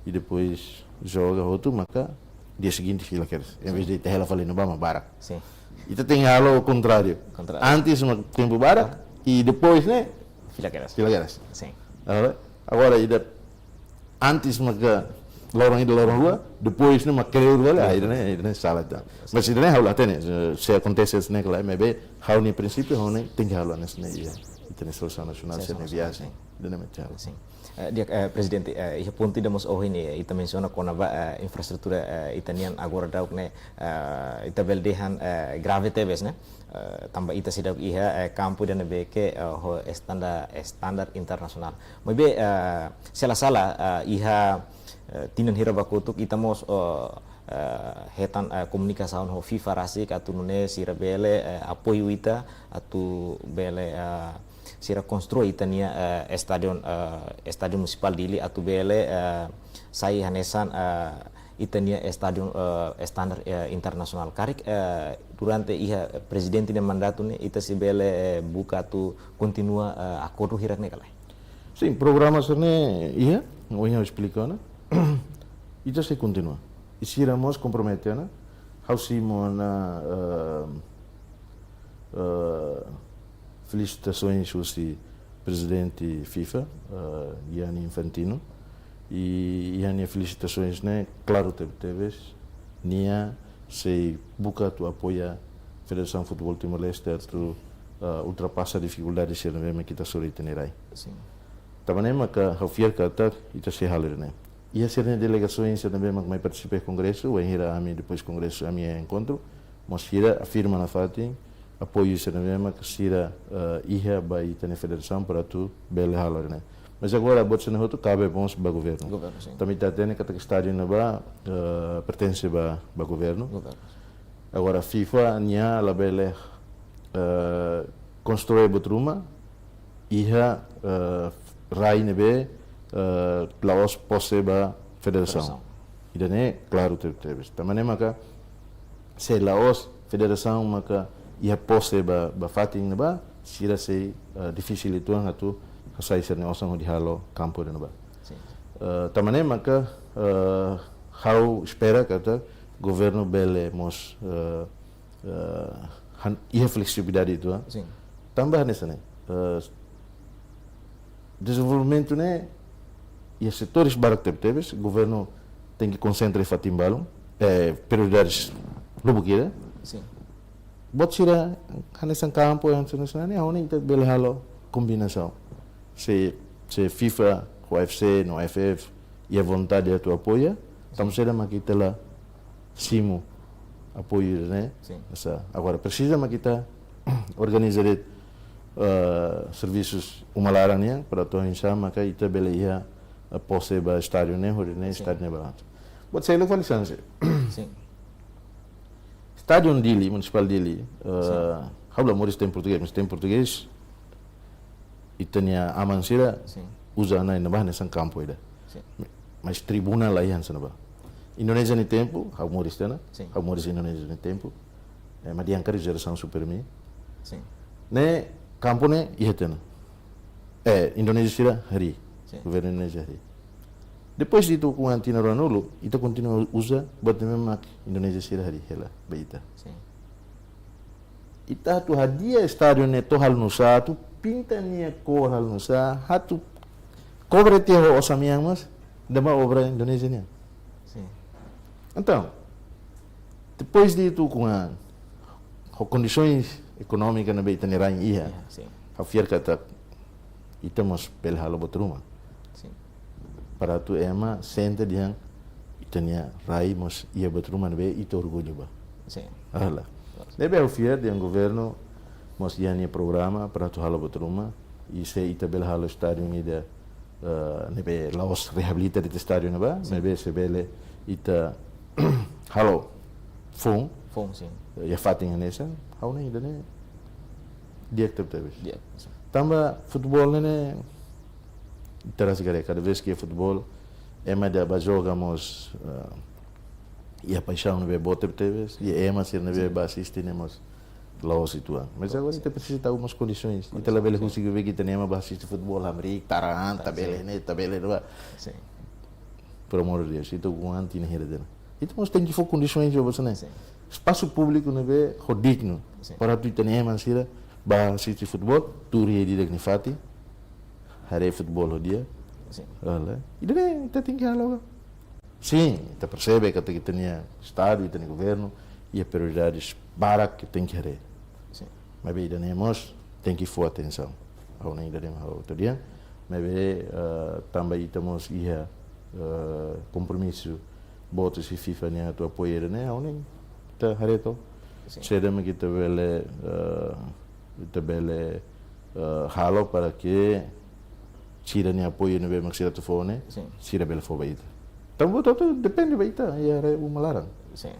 I depois joga hotu maka dia seguinte fila kedas. Envezde ita hela fali iha ne'ebá mak barak. Sin. Ita tenke halo kontráriu. Kontráriu. Antes mak tempu barak, barak, i depois ne'e fila kedas. Fila kedas. Sin. Agora, agora ida antes maka loron ida, loron rua, depois ne'e mak kleur fali, ah, ida-ne'e, ida-ne'e sala ida. Mas ida-ne'e ha'u la hatene, se, se akontese hanesan ne'e ka lae, maibé ha'u-nia prinsípiu, ha'u ne'e tenke halo hanesan ne'e, iha ita-nia selesaun nasionál, selesaun sira-nia nasionál, viajen, sin, ida-ne'e mak ha'u. Sin. Eh, di'ak, eh, Prezidente, eh, iha pontu ida mós ohin, eh, ita mensiona kona-ba, eh, infraestrutura, eh, ita-nian agora daudaun ne'e, eh, ita bele dehan, eh, grave tebes, ne'e? Eh, tanba ita seidauk iha, eh, kampu ida ne'ebé ke, eh, ho estanda-, estandar internasionál. Maibé, eh, se la sala, eh, iha, eh, tinan hira ba kotuk ita mós, eh, eh, hetan, eh, komunikasaun ho FIFA rasik atu nune'e sira bele, eh, apoiu ita atu bele, eh, sira konstrui ita-nia, eh, estadion, eh, Estádio Municipal Dili atu bele, eh, sai hanesan, eh, ita-nia estádiu, eh, estandar, eh, internasionál. Karik, eh, durante iha Prezidente nia mandatu ne'e, ita sei bele, eh, buka atu kontinua, eh, akordu hirak ne'e ka lae? Sin, programa sira-ne'e iha, ohin ha'u esplika ona. Ita sei kontinua. I sira mós kompromete ona. Ha'u simu ona, eh, eh, felisitasoens husi Prezidente FIFA, eh, Gianni Infantino. I, i nia felisitasoens ne'e klaru tebetebes, nia sei buka atu apoia Federasaun Futeból Timor-Leste atu, eh, ultrapasa difikuldade sira ne'ebé mak ita hasoru iha ita-nia rai. Sin. Tanba ne'e maka ha'u fiar katak ita sei halo ne'e. Iha sira-nia delegasoens sira ne'ebé mak mai partisipa iha kongresu, wainhira ami depois kongresu ami iha enkontru, mós sira afirma nafatin apoiu sira ne'ebé mak sira, eh, iha ba ita-nia federasaun para atu bele halo ne'e. Mas agora buat sira-ne'e hotu kabe mós ba governu. Governu, sin. Tanba ita hatene katak estádiu ne'ebá, eh, pertense ba, ba governu. Governu. Agora FIFA nia labele, eh, konstrui buat ruma, iha, eh, rai ne'ebé, eh, la'ós pose ba federasaun. Federasaun. Ida-ne'e klaru tebetebes. Tanba ne'e maka, se la'ós federasaun maka iha pose ba, ba fatin ne'ebá, sira sei, eh, difisil uitoan atu hasai sira-nia osan hodi halo kampu ida-ne'ebá. Sin. Eh, tanba ne'e maka, eh, ha'u espera katak governu bele mós, eh, eh, han-, iha fleksibilidade uitoan. Sin. Tanba hanesan ne'e, eh, dezenvolvimentu ne'e iha setores barak tebetebes, governu tenke konsentra iha fatin balun, eh, prioridades lubuk ida. Sin. Buat sira hanesan kampu, hanesan ne'e, ha'u hanoin ita bele halo kombinasaun. Se, se FIFA, U F C, no F F, iha vontade atu apoia, tanba saida mak ita la simu apoiu ne'e? Sin. Sa, agora presiza mak ita organiza de'it, eh, servisus uma laran nian, para atu oinsá maka ita bele iha, eh, pose ba estádiu ne'e, hodi nune'e, sin, estádiu ne'e balansu. Buat seluk fali hanesan ne'e. Sin. Estádiu Dili, Munisipál Dili, eh, sin, ha'u la moris iha portugés, mas iha portugés, ita-nia aman sira, sin, uza ona iha ne'ebá hanesan kampu ida. Sin. Mas tribuna la iha hanesan ne'ebá. Indonézia nia tempu, ha'u moris tiha ona, sin, ha'u moris Indonézia nia tempu. Eh, ema di'ak karik jerasaun super mi. Sin. Ne'e, kampu ne'e iha tiha ona. Eh, Indonézia sira harii. Sin. Governu Indonézia harii. Depois de tuku an tinan ruanulu, ita kontinua uza, buat ne'ebé mak Indonézia sira harii hela ba ita. Sin. Ita atu hadi'a estádiu ne'e to'o halo nusá, atu pinta nia kór halo nusá, atu kobre tiha ho osan mean mós, tanba obra Indonézia nian. Sin. Entaun, depois de tuku an, ho kondisoens ekonómika ne'ebé ita-nia rain iha, iha, sin, ha'u fiar katak ita mós bele halo buat ruma. Sin. Para atu ema sente dehan ita-nia rai mós iha buat ruma ne'ebé ita orgullu ba. Sin. Hala. Ne'ebé ha'u fiar dehan governu mós iha nia programa para atu halo buat ruma. I se ita bele halo estádiu ida, eh, ne'ebé la'ós reabilita de'it estádiu ne'ebá, sin, ne'ebé se bele ita halo foun. Foun, sin. Iha fatin hanesan, ha'u hanoin ida-ne'e di'ak tebetebes. Di'ak, sin. Tanba futeból ne'e, ne'e ita rasik haree, kada vez ke futeból, ema ida bá joga mós, eh, iha paixaun ne'ebé boot tebetebes, iha ema sira ne'ebé, sin, bá asiste ne'e mós la'ós uitoan. Mas agora, sin, ita presiza tau mós kondisoens. Kondisoens, ita labele, sin, husik beibeik ita-nia ema bá asiste futeból, hamriik, tara an, ah, ita bele, sin, ne'e, ita bele, ne'ebá. Sin. Por amor de Deus, ita tuku an tinan hira tiha ona. Ita mós tenke fó kondisoens ba buat hanesan ne'e. Sin. Espasu públiku ne'ebé ho dignu. Sin. Para atu ita-nia ema sira bá asiste futeból, tuur iha ida-idak nia fatin, haree futeból ho di'ak. Sin. Hala. Ida-ne'e ita tenke halo ka? Sin, ita persebe katak ita-nia Estadu, ita-nia governu, iha prioridades barak ke tenke haree. Sin. Maibé ida-ne'e mós tenke fó atensaun. Ha'u hanoin ida-ne'e mak ha'u atu dehan. Maibé, eh, tanba ita mós iha, eh, kompromisu boot husi FIFA nian atu apoia ida-ne'e, ha'u hanoin ita haree took. Sin. Saida mak ita bele, eh, ita bele, eh, halo para ke sira-nia apoiu ne'ebé mak sira atu fó ne'e, sin, sira bele fó ba ita. Tanba buat hotu depende ba ita, iha área uma laran. Sin.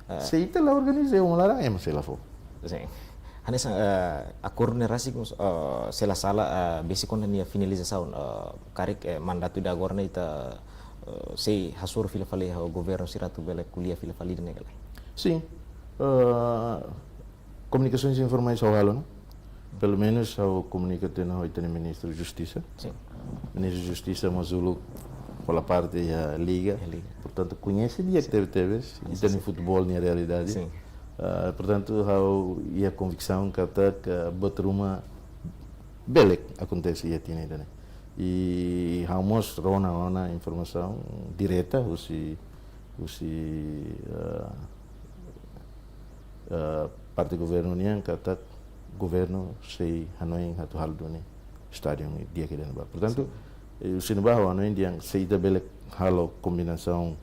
Eh, se ita la organiza uma laran, ema sei la fó. Sin. Hanesan, eh, akordu ne'e rasik, eh, se la sala, eh, besik ona nia finalizasaun, eh, karik, eh, mandatu ida agora ne'e ita, eh, sei hasoru fila fali ho governu sira atu bele ko'alia fila fali ne'e ka lae? Sin. Eh, komunikasoens informais ha'u halo ona. Pelumenus ha'u komunika tiha ona ho ita-nia Ministru Justisa. Sin. Ministru Justisa mós uluk hola parte iha liga. Iha liga. Portantu, koñese di'ak, sin, tebetebes, sin, ita-nia, sin, futeból nia realidade. Sin. Ah, portantu, ha'u iha konviksaun katak buat ruma bele akontese iha tinan ida-ne'e. I ha'u mós rona ona informasaun direta husi, husi, ah, eh, parte governu nian katak governu sei hanoin atu halo duni estádiu ne'e di'ak ida-ne'ebá. Portantu, sin, eh, husi ne'ebá ha'u hanoin dehan se ita bele halo kombinasaun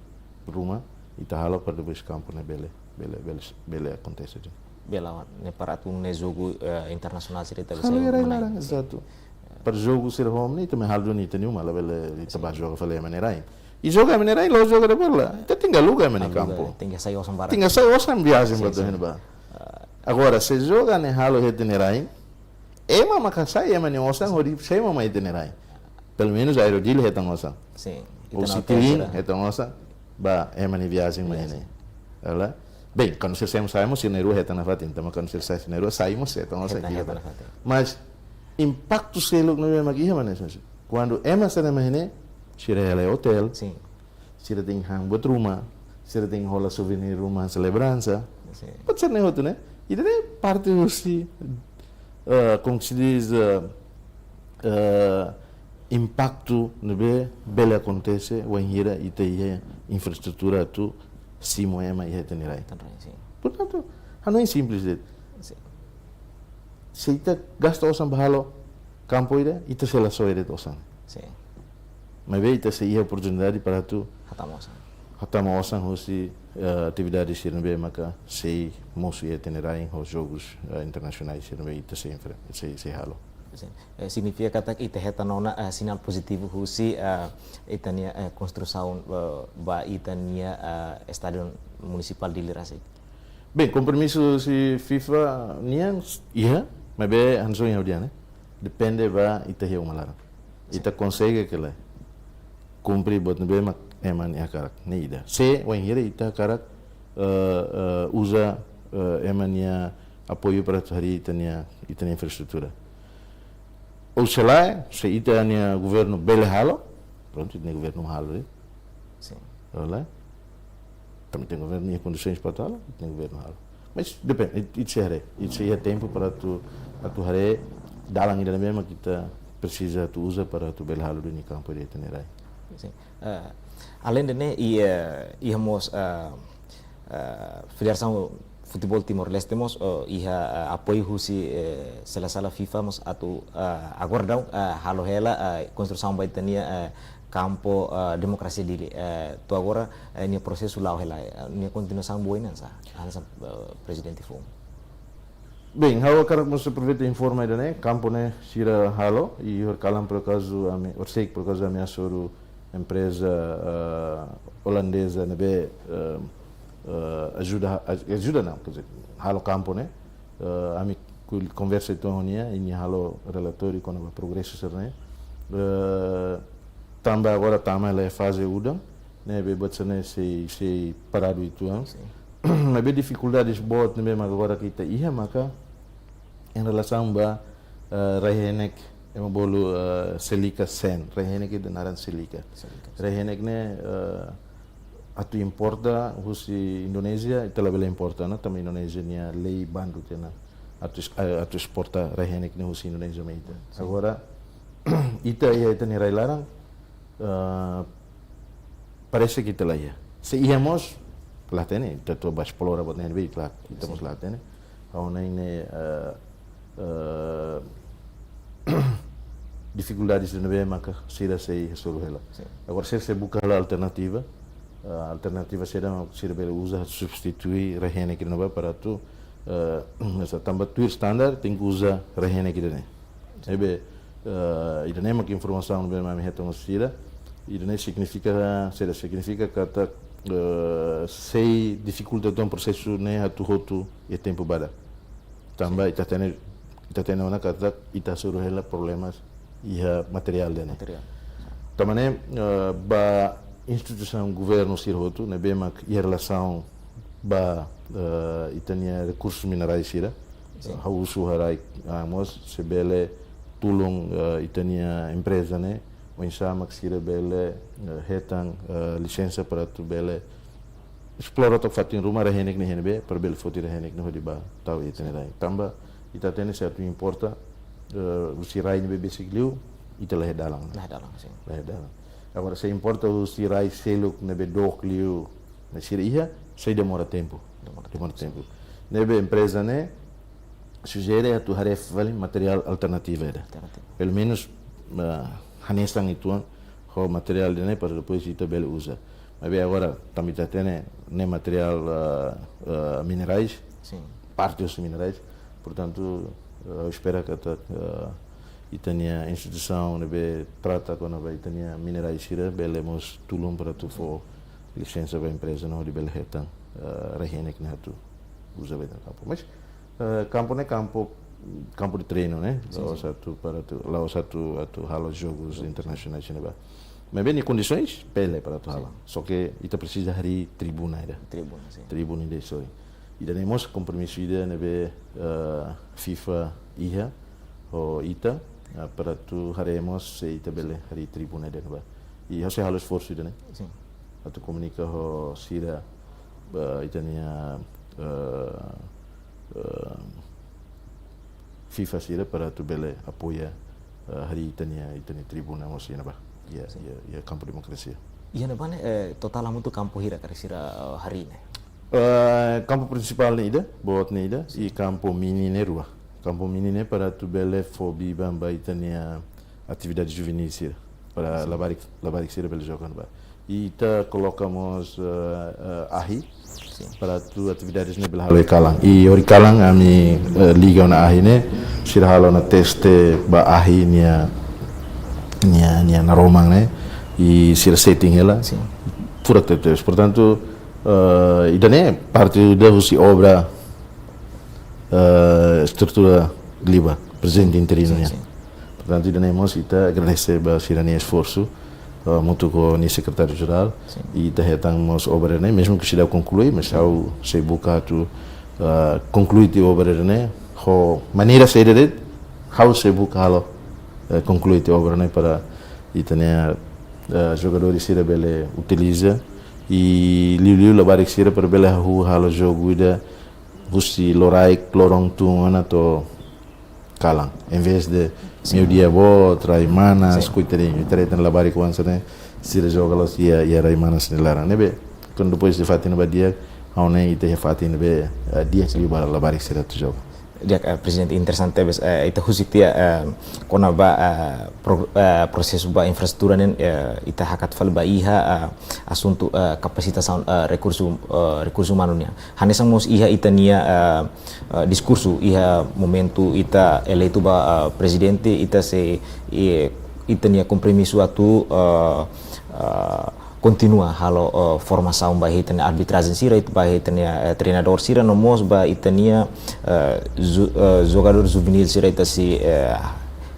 ruma, ita halo para depois kampu ne'e bele, bele, bele, bele akontese duni. Bele, ne'e para atu nune'e jogu, eh, internasionál sira ita bele halo sai iha rai laran, sin, ezatu. Para jogu sira ho ema ne'e, ita mak halo duni ita-nia uma, labele ita, sin, bá joga fali ema nia rai. I joga ema nia rai, la'ós joga de bola. Ita tenke aluga ema nia, aluga, kampu. Tenke hasai osan barak. Tenke hasai osan viajen, sin, ba, sin, tuir ne'ebá. Ah. Agora, se joga ne'e halo iha ita-nia rai, Ema mak hasai ema nia osan hodi semo mai ita-nia rai. Pelumenus Aero Dili hetan osan. Sin. Ou Ita na Citilink hotel sira. Hetan osan ba ema nia viajen mai Viajen. Ne'e. Ela. Bem, kuandu sira semo sai mós sira na'in-rua hetan nafatin, tanba kuandu sira sai sira na'in-rua sai mós hetan osan Hetan, kira hetan ba. Nafatin. Mas impaktu seluk ne'ebé mak iha mak ne'e, sensei. Kuandu ema sira mai ne'e, sira hela hotel. Sin. Sira tenke han buat ruma, sira tenke hola souvenir ruma, lembransa. Sin. Buat sira-ne'e hotu ne'e. Ida-ne'e parte husi, eh, como se diz, eh, eh, impaktu ne'ebé bele akontese wainhira ita iha infraestrutura atu simu ema iha ita-nia rai. Ita-nia rai, sin. Portantu, hanoin simples de'it. Sin. Se ita gasta osan ba halo kampu ida, ita sei la soe de'it osan. Sin. Maibé ita sei iha oportunidade para atu hatama osan. Hatama osan husi, eh, atividade sira ne'ebé maka sei mosu iha ita-nia rain ho jogus, eh, internasionais sira ne'ebé ita sei enfre-, sei, sei halo. Sin. Eh, signifika katak ita hetan ona, eh, sinál pozitivu husi, eh, ita-nia, eh, konstrusaun, eh, ba ita-nia, eh, Estádiu Munisipál Dili rasik. Bem, kompromisu husi FIFA nian iha, maibé hanesan ohin ha'u dehan, eh. Depende ba ita iha uma laran. Sin. Ita konsege ka lae kumpre buat ne'ebé mak ema nia hakarak, ne'e ida. Se wainhira ita hakarak, eh, eh, uza, eh, ema nia apoiu para atu harii ita-nia, ita-nia infraestrutura. Ou se lae, se ita-nia governu bele halo, prontu, ita-nia governu halo, eh. Sin. Ou lae? Tanba ita-nia governu iha kondisoens para atu halo, ita-nia governu halo. Mas depende, it-, ita sei haree, ita sei iha tempu para atu, atu haree dalan ida ne'ebé mak ita presiza atu uza para atu bele halo duni kampu ida ita-nia rai. Sin. Eh, alende ne'e, iha, iha mós, eh, eh, Federasaun Futeból Timor-Leste mós, eh, iha, eh, apoiu husi, eh, se la sala FIFA mós atu, eh, agora daudaun, eh, halo hela, eh, konstrusaun ba ita-nia, eh, kampu, eh, Demokrasia Dili. Eh, to'o agora, eh, nia prosesu la'o hela, eh, nia kontinuasaun ba oin oinsá, hanesan, eh, prezidente foun. Bem, ha'u hakarak mós aproveita informa ida-ne'e, kampu ne'e sira halo, i horikalan por acaso ami, horisehik por acaso ami hasoru empreza, eh, olandeza ne'ebé, eh, eh, ajuda, aj-, ajuda não, quer dizer, halo kampu ne'e, eh, ami ku-, konversa uitoan ho nia, i nia halo relatóriu kona-ba progresu sira-ne'e. Eh, tanba agora tama iha faze udan, ne'ebé buat sira-ne'e sei, sei paradu uitoan. Sin. Maibé difikuldades boot ne'ebé mak agora ita iha maka em relasaun ba, eh, rai-henek, ema bolu, eh, Selika Sen, rai-henek ida naran Selika. Selika. Rai-henek ne'e, eh, atu importa husi Indonézia, ita labele importa ona, tanba Indonézia nia lei bandu tiha ona atu es-, eh, atu esporta rai-henek ne'e husi Indonézia mai ita. Sin. Agora, ita iha ita-nia rai-laran, eh, parese ke ita la iha. Se iha mós, la hatene, ita atu bá esplora buat ne'ebé, la, ita mós, sin, la hatene. Ha'u hanoin ne'e, eh, eh, difikuldades ne'ebé maka sira sei hasoru hela. Sin. Agora sira sei buka hela alternativa, eh, alternativa saida mak sira bele uza substitui rai-henek ida-ne'ebá para atu, eh, hanesan tanba tuir standar tenke uza rai-henek ida-ne'e. Ne'ebé, eh, ida-ne'e mak informasaun ne'ebé mak ami hetan husi sira. Ida-ne'e signifika, saida signifika katak, eh, sei difikulta uitoan prosesu ne'e atu hotu iha tempu badak. Tanba, sin, ita hatene, ita hatene ona katak ita hasoru hela problemas iha materiál ida-ne'e. Materiál. Tanba ne'e, eh, ba instituisaun governu sira hotu, ne'ebé mak iha relasaun ba, eh, ita-nia rekursus minerais sira. Sin. Ha'u husu haraik, ah, mós se bele tulun, eh, ita-nia empreza ne'e, oinsá mak sira bele, eh, hetan, eh, lisensa para atu bele esplora to'o fatin ruma rai-henek ne'e iha ne'ebé, para bele foti rai-henek ne'e hodi bá tau iha ita-nia rai. Tanba, ita hatene se atu importa, eh, husi rai ne'ebé besik liu, ita la iha dalan. La iha dalan, sin. La iha dalan. Agora, se importa husi rai seluk ne'ebé dook liu, ne'e sira iha, sei demora tempu. Demora tempu. Demora tempu. Ne'ebé empreza ne'e sujere atu haree fali materiál alternativa ida. Alternativa. Pelumenus, eh, hanesan uitoan ho materiál ida-ne'e para depois ita bele uza. Maibé agora, tanba ita hatene ne'e materiál, eh, eh, minerais, sin, parte husi minerais. Portantu, eh, espera katak, eh, ita-nia instituisaun ne'ebé trata kona-ba ita-nia minerais sira bele mós tulun para atu fó lisensa ba empreza ne'e hodi bele hetan, eh, rai-henek ne'e atu uza ba ita-nia kampu. Mas, eh, kampu ne'e kampu kampu de treinu, ne'e? La'ós atu para atu, la'ós atu, atu halo jogus internasionais ne'ebá. Maibé nia kondisoens bele para atu halo. Só ke ita presiza harii tribuna ida. Tribuna, sin. Tribuna ida, sorry. Ida-ne'e mós kompromisu ida ne'ebé, eh, FIFA iha ho ita, eh, para atu haree mós se ita bele harii tribuna ida ne'ebá. I ha'u sei halo esforsu ida-ne'e. Sin. Atu komunika ho sira, eh, ita-nia, eh, eh, FIFA sira para atu bele apoia, eh, harii ita-nia, ita-nia tribuna mós iha ne'ebá. Iha, iha, iha kampu demokrasia. Iha ne'ebá ne'e, eh, totál hamutuk kampu hira karik sira, eh, harii ne'e? Eh, kampu prinsipál ne'e ida, boot ne'e ida, i kampu mini ne'e rua. Kampu mini ne'e para atu bele fó biban ba ita-nia atividade juvenil sira. Para labarik, labarik sira bele joga ne'ebá. I ita koloka mós, eh, eh, ahi, para atu atividades ne'e bele halo iha kalan. I hori kalan ami, eh, liga ona ahi ne'e, sira halo ona teste ba ahi nia, nia, nia naroman ne'e, i sira setting hela. Sin. Furak tebes. Portantu, eh, ida-ne'e parte ida husi obra, eh, estrutura liba, prezidente interinu nian. Sin, sin. Portantu, ida-ne'e mós ita agradese ba sira-nia esforsu, eh, hamutuk ho nia sekretáriu jerál, sin, i ita hetan mós obra ne'e, mezmu ke seidauk konklui, mas ha'u sei buka atu, eh, konklui tiha obra ne'e, ho maneira saida de'it, ha'u sei buka halo, eh, konklui tiha obra ne'e para ita-nia, eh, jogadór sira bele utiliza, i liuliu labarik sira para bele hahú halo jogu ida husi loraik, loron tun ona to'o kalan. Em vez de, sin, meiudia boot, rai manas, sin, koitadinho. Ita haree tan labarik oan sira-ne'e, sira joga loos iha, iha rai manas nia laran. Ne'ebé, kuandu depois de fatin ne'ebá di'ak, ha'u hanoin ita iha fatin ne'ebé, eh, di'ak liu ba labarik sira atu joga. Di'ak, eh, Prezidente, interesante tebes, eh, ita husik tiha, eh, kona-ba, eh, pro-, eh, prosesu ba infraestrutura ne'e, eh, ita hakat fali ba iha, eh, asuntu, eh, kapasitasaun, eh, rekursu, eh, rekursu umanu nian. Hanesan mós iha ita-nia, eh, eh, diskursu iha momentu ita eleitu ba, eh, prezidente, ita sei, eh, ita-nia kompromisu atu, eh, eh, kontinua halo, eh, formasaun ba ita-nia arbitrajen sira, ba ita-nia, eh, treinadór sira, no mós ba ita-nia, eh, ju-, eh, jogadór juvenil sira ita sei, eh,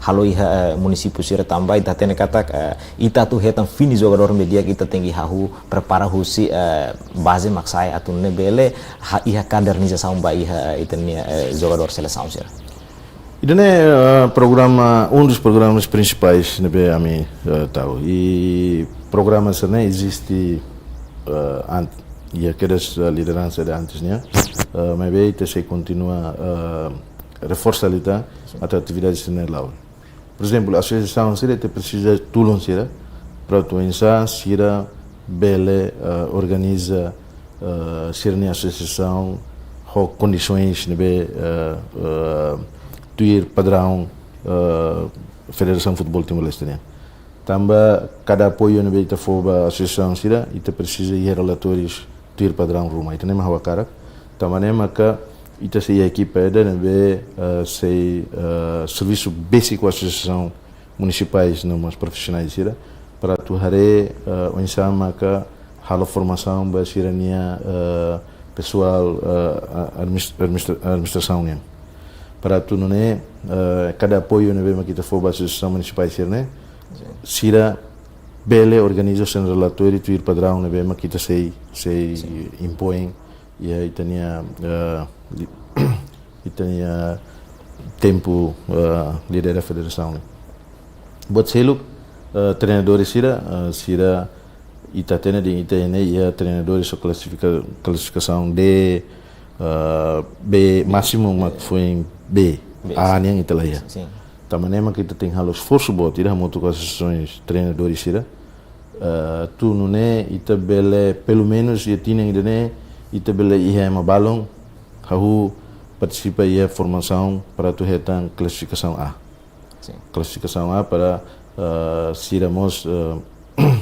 halo iha, eh, munisípiu sira tanba ita hatene katak, eh, ita atu hetan fini jogadór ne'ebé di'ak ita tenke hahú prepara husi, eh, baze mak sai atu nune'e bele ha-, iha kadernizasaun ba iha, eh, ita-nia, eh, jogadór selesaun sira. Ida-ne'e, eh, programa, um dos programas principais ne'ebé ami, eh, tau. I programa sira-ne'e eziste, eh, ant-, iha kedas, eh, lideransa de antes nian. Eh, maibé ita sei kontinua, eh, reforsa liután atu atividade sira-ne'e la'o. Por ezemplu, asosiasaun sira ita presiza tulun sira para atu oinsá sira bele, eh, organiza, eh, sira-nia asosiasaun ho kondisoens ne'ebé, eh, eh, tuir padraun, eh, Federasaun Futeból Timor-Leste nian. Tanba kada apoiu ne'ebé ita fó ba asosiasaun sira, ita presiza iha relatórius tuir padraun ruma. Ita-nia ema hakarak. Tanba ne'e maka ita sei iha ekipa ida ne'ebé, eh, sei, eh, servisu besik ho asosiasaun munisipais no mós profisionais sira, para atu haree, eh, oinsá maka halo formasaun ba sira-nia, eh, pesoál, eh, a-, administ-, administra-, administrasaun nian. Para atu nune'e, eh, kada apoiu ne'ebé mak ita fó ba asosiasaun munisipais sira-ne'e, sin, sira bele organiza sira-nia relatóriu tuir padraun ne'ebé mak ita sei, sei, sin, impoin iha ita-nia, eh, li-, ita-nia tempu, eh, lidera federasaun ne'e. Buat seluk, eh, treinadór sira, eh, sira ita hatene dehan ita ne'e iha treinadór sira klasifika-, klasifikasaun D, eh, B, másimu mak foin B, B, A nian ita la iha. Sin. Tanba ne'e mak ita tenke halo esforsu boot ida hamutuk ho asosiasaun treinadór sira. Eh, atu nune'e ita bele, pelumenus iha tinan ida-ne'e, ita bele iha ema balun hahú partisipa iha formasaun para atu hetan klasifikasaun A. Sin. Klasifikasaun A para, eh, sira mós, eh,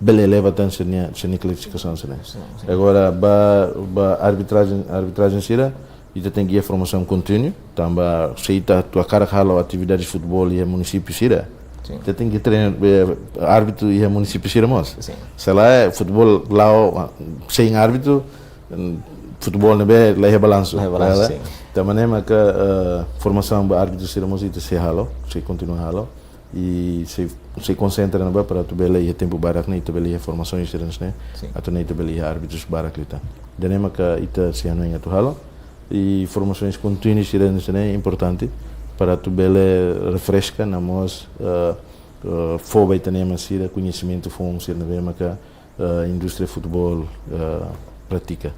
bele eleva tan sira-nia, sira-nia klasifikasaun sira. Sin, sin. Agora, ba, ba arbitrajen, arbitrajen sira, ita tenke iha formasaun kontínua, tanba se ita atu hakarak halo atividade futeból iha munisípiu sira, sin, ita tenke treina, eh, árbitru iha munisípiu sira mós. Sin. Se lae, futeból la'o, ah, sein árbitru, mm, futeból ne'ebé la iha balansu. La iha balansu, sin. Tanba ne'e maka, eh, formasaun ba árbitru sira mós ita sei halo, sei kontinua halo. I sei, sei konsentra ne'ebá para atu bele iha tempu barak ne'e, ita bele iha formasaun sira-ne'e, sin, atu nune'e ita bele iha árbitru barak liután. Ida-ne'e maka ita sei hanoin atu halo. I formasaun kontínua sira-ne'e importante para atu bele refreska, no mós, eh, eh, fó ba ita-nia ema sira koñesimentu foun sira ne'ebé maka, eh, indústria futeból, eh, pratika.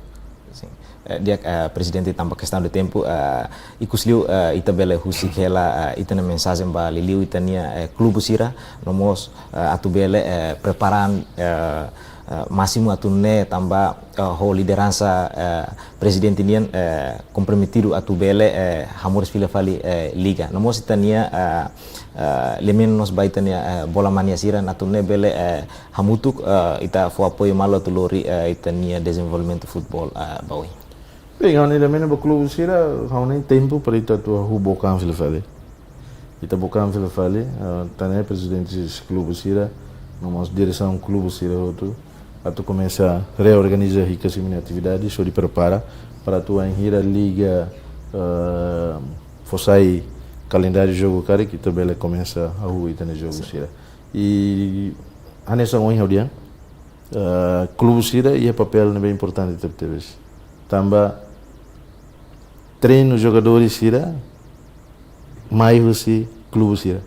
Sin. Eh, di'ak, eh, Prezidente, tanba kestaun de tempu, eh, ikusliu, eh, ita bele husik hela, eh, ita-nia mensajen ba liuliu ita-nia, eh, klube sira, no mós, eh, atu bele, eh, prepara an, eh, eh, másimu atu nune'e tanba, eh, ho lideransa, eh, Prezidente nian, eh, komprometidu atu bele, eh, hamoris fila fali, eh, liga. No mós ita-nia, eh, eh, lia-menon mós ba ita-nia, eh, bola mania sira atu nune'e bele, eh, hamutuk, eh, ita fó apoiu malu atu lori, eh, ita-nia dezenvolvimentu futeból, eh, ba oin. Bem, ha'u-nia lia-menon ba klube sira, ha'u hanoin tempu para ita atu hahú book an fila fali. Ita book an fila fali, eh, tan ne'e prezidente klube sira, no mós diresaun klube sira hotu, atu komesa reorganiza hikas imi-nia atividade, hodi prepara para atu wainhira liga, eh, fó sai kalendáriu jogu karik, ita bele komesa hahú ita-nia jogu, sin, sira. I hanesan ohin ha'u dehan, eh, klube sira iha papél ne'ebé importante tebetebes. Tanba treinu jogadores sira mai husi klube sira.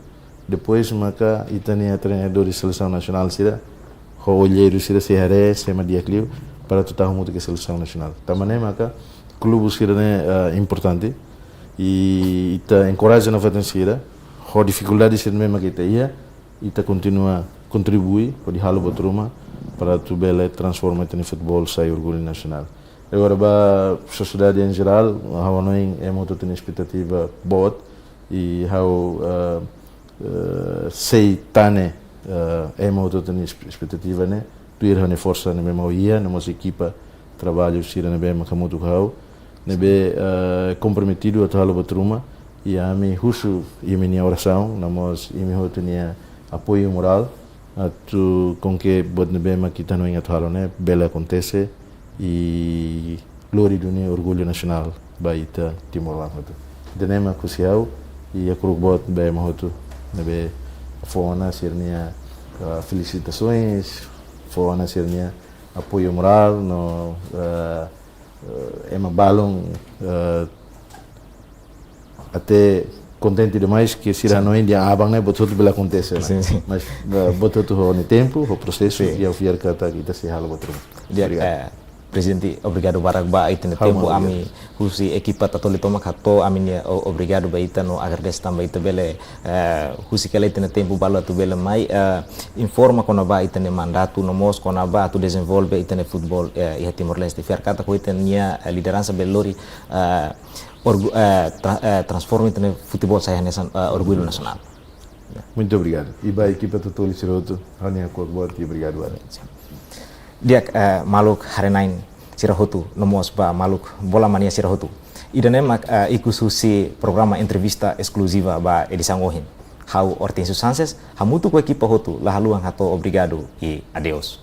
Depois maka ita-nia treinadores selesaun nasionál sira, ho olheiru sira sei haree sé mak di'ak liu para atu tau hamutuk ho selesaun nasionál. Tanba ne'e maka klube sira-ne'e, eh, importante. I ita enkoraja nafatin sira, ho difikuldade sira-ne'e mak ita iha, ita kontinua kontribui, hodi halo buat ruma, para atu bele transforma ita-nia futeból sai orgullu nasionál. Agora ba sosiedade em geral, ha'u hanoin ema hotu-hotu iha espetativa boot, i ha'u, eh, eh, sei tane, eh, ema hotu-hotu iha esp-, espetativa ne'e, tuir ha'u-nia forsa ne'ebé mak ha'u iha, no mós ekipa traballu sira ne'ebé mak hamutuk ho ha'u, ne'ebé, eh, komprometidu atu halo buat ruma, i ami husu imi-nia orasaun, no mós imi hotu nia apoiu morál, atu konke buat ne'ebé mak ita hanoin atu halo ne'e bele akontese, i lori duni orgullu nasionál ba ita timoroan hotu. Ida-ne'e mak husi ha'u, i hakru'uk boot ba ema hotu ne'ebé fó ona sira-nia, ah, felisitasoens, fó ona sira-nia apoiu morál, no, ah, eh, ema balun, eh, até kontente demais ke sira, sin, hanoin dehan aban ne'e buat hotu bele akontese, né? Sin, sin. Mas, eh, buat hotu ho nia tempu, ho prosesu, sin, i ha'u fiar katak ita sei halo buat ruma. Di'ak, obrigadu. Eh, Prezidente, obrigadu barak ba ita-nia tempu. Ha'u mak obrigadu. Ami husi ekipa Tatoli tomak hato'o ami-nia o-, obrigadu ba ita no agradese tanba ita bele, eh, husik hela ita-nia tempu balu atu bele mai, eh, informa kona-ba ita-nia mandatu no mós kona-ba atu dezenvolve ita-nia futeból, eh, iha Timor-Leste. Fiar katak ho ita-nia, eh, lideransa bele lori, eh, orgu-, eh, tra-, eh, transforma ita-nia futeból sai hanesan, eh, orgullu nasionál. Muito obrigado. I ba ekipa Tatoli sira hotu, ha'u-nia hakru'uk boot i obrigadu barak. Di'ak, eh, maluk haree-na'in sira hotu, no mós ba maluk bola mania sira hotu. Ida-ne'e mak, eh, ikus husi programa entrevista eskluziva ba edisaun ohin. Ha'u Hortensio Sanches, hamutuk ho ekipa hotu, la haluha hato'o obrigadu i adeus.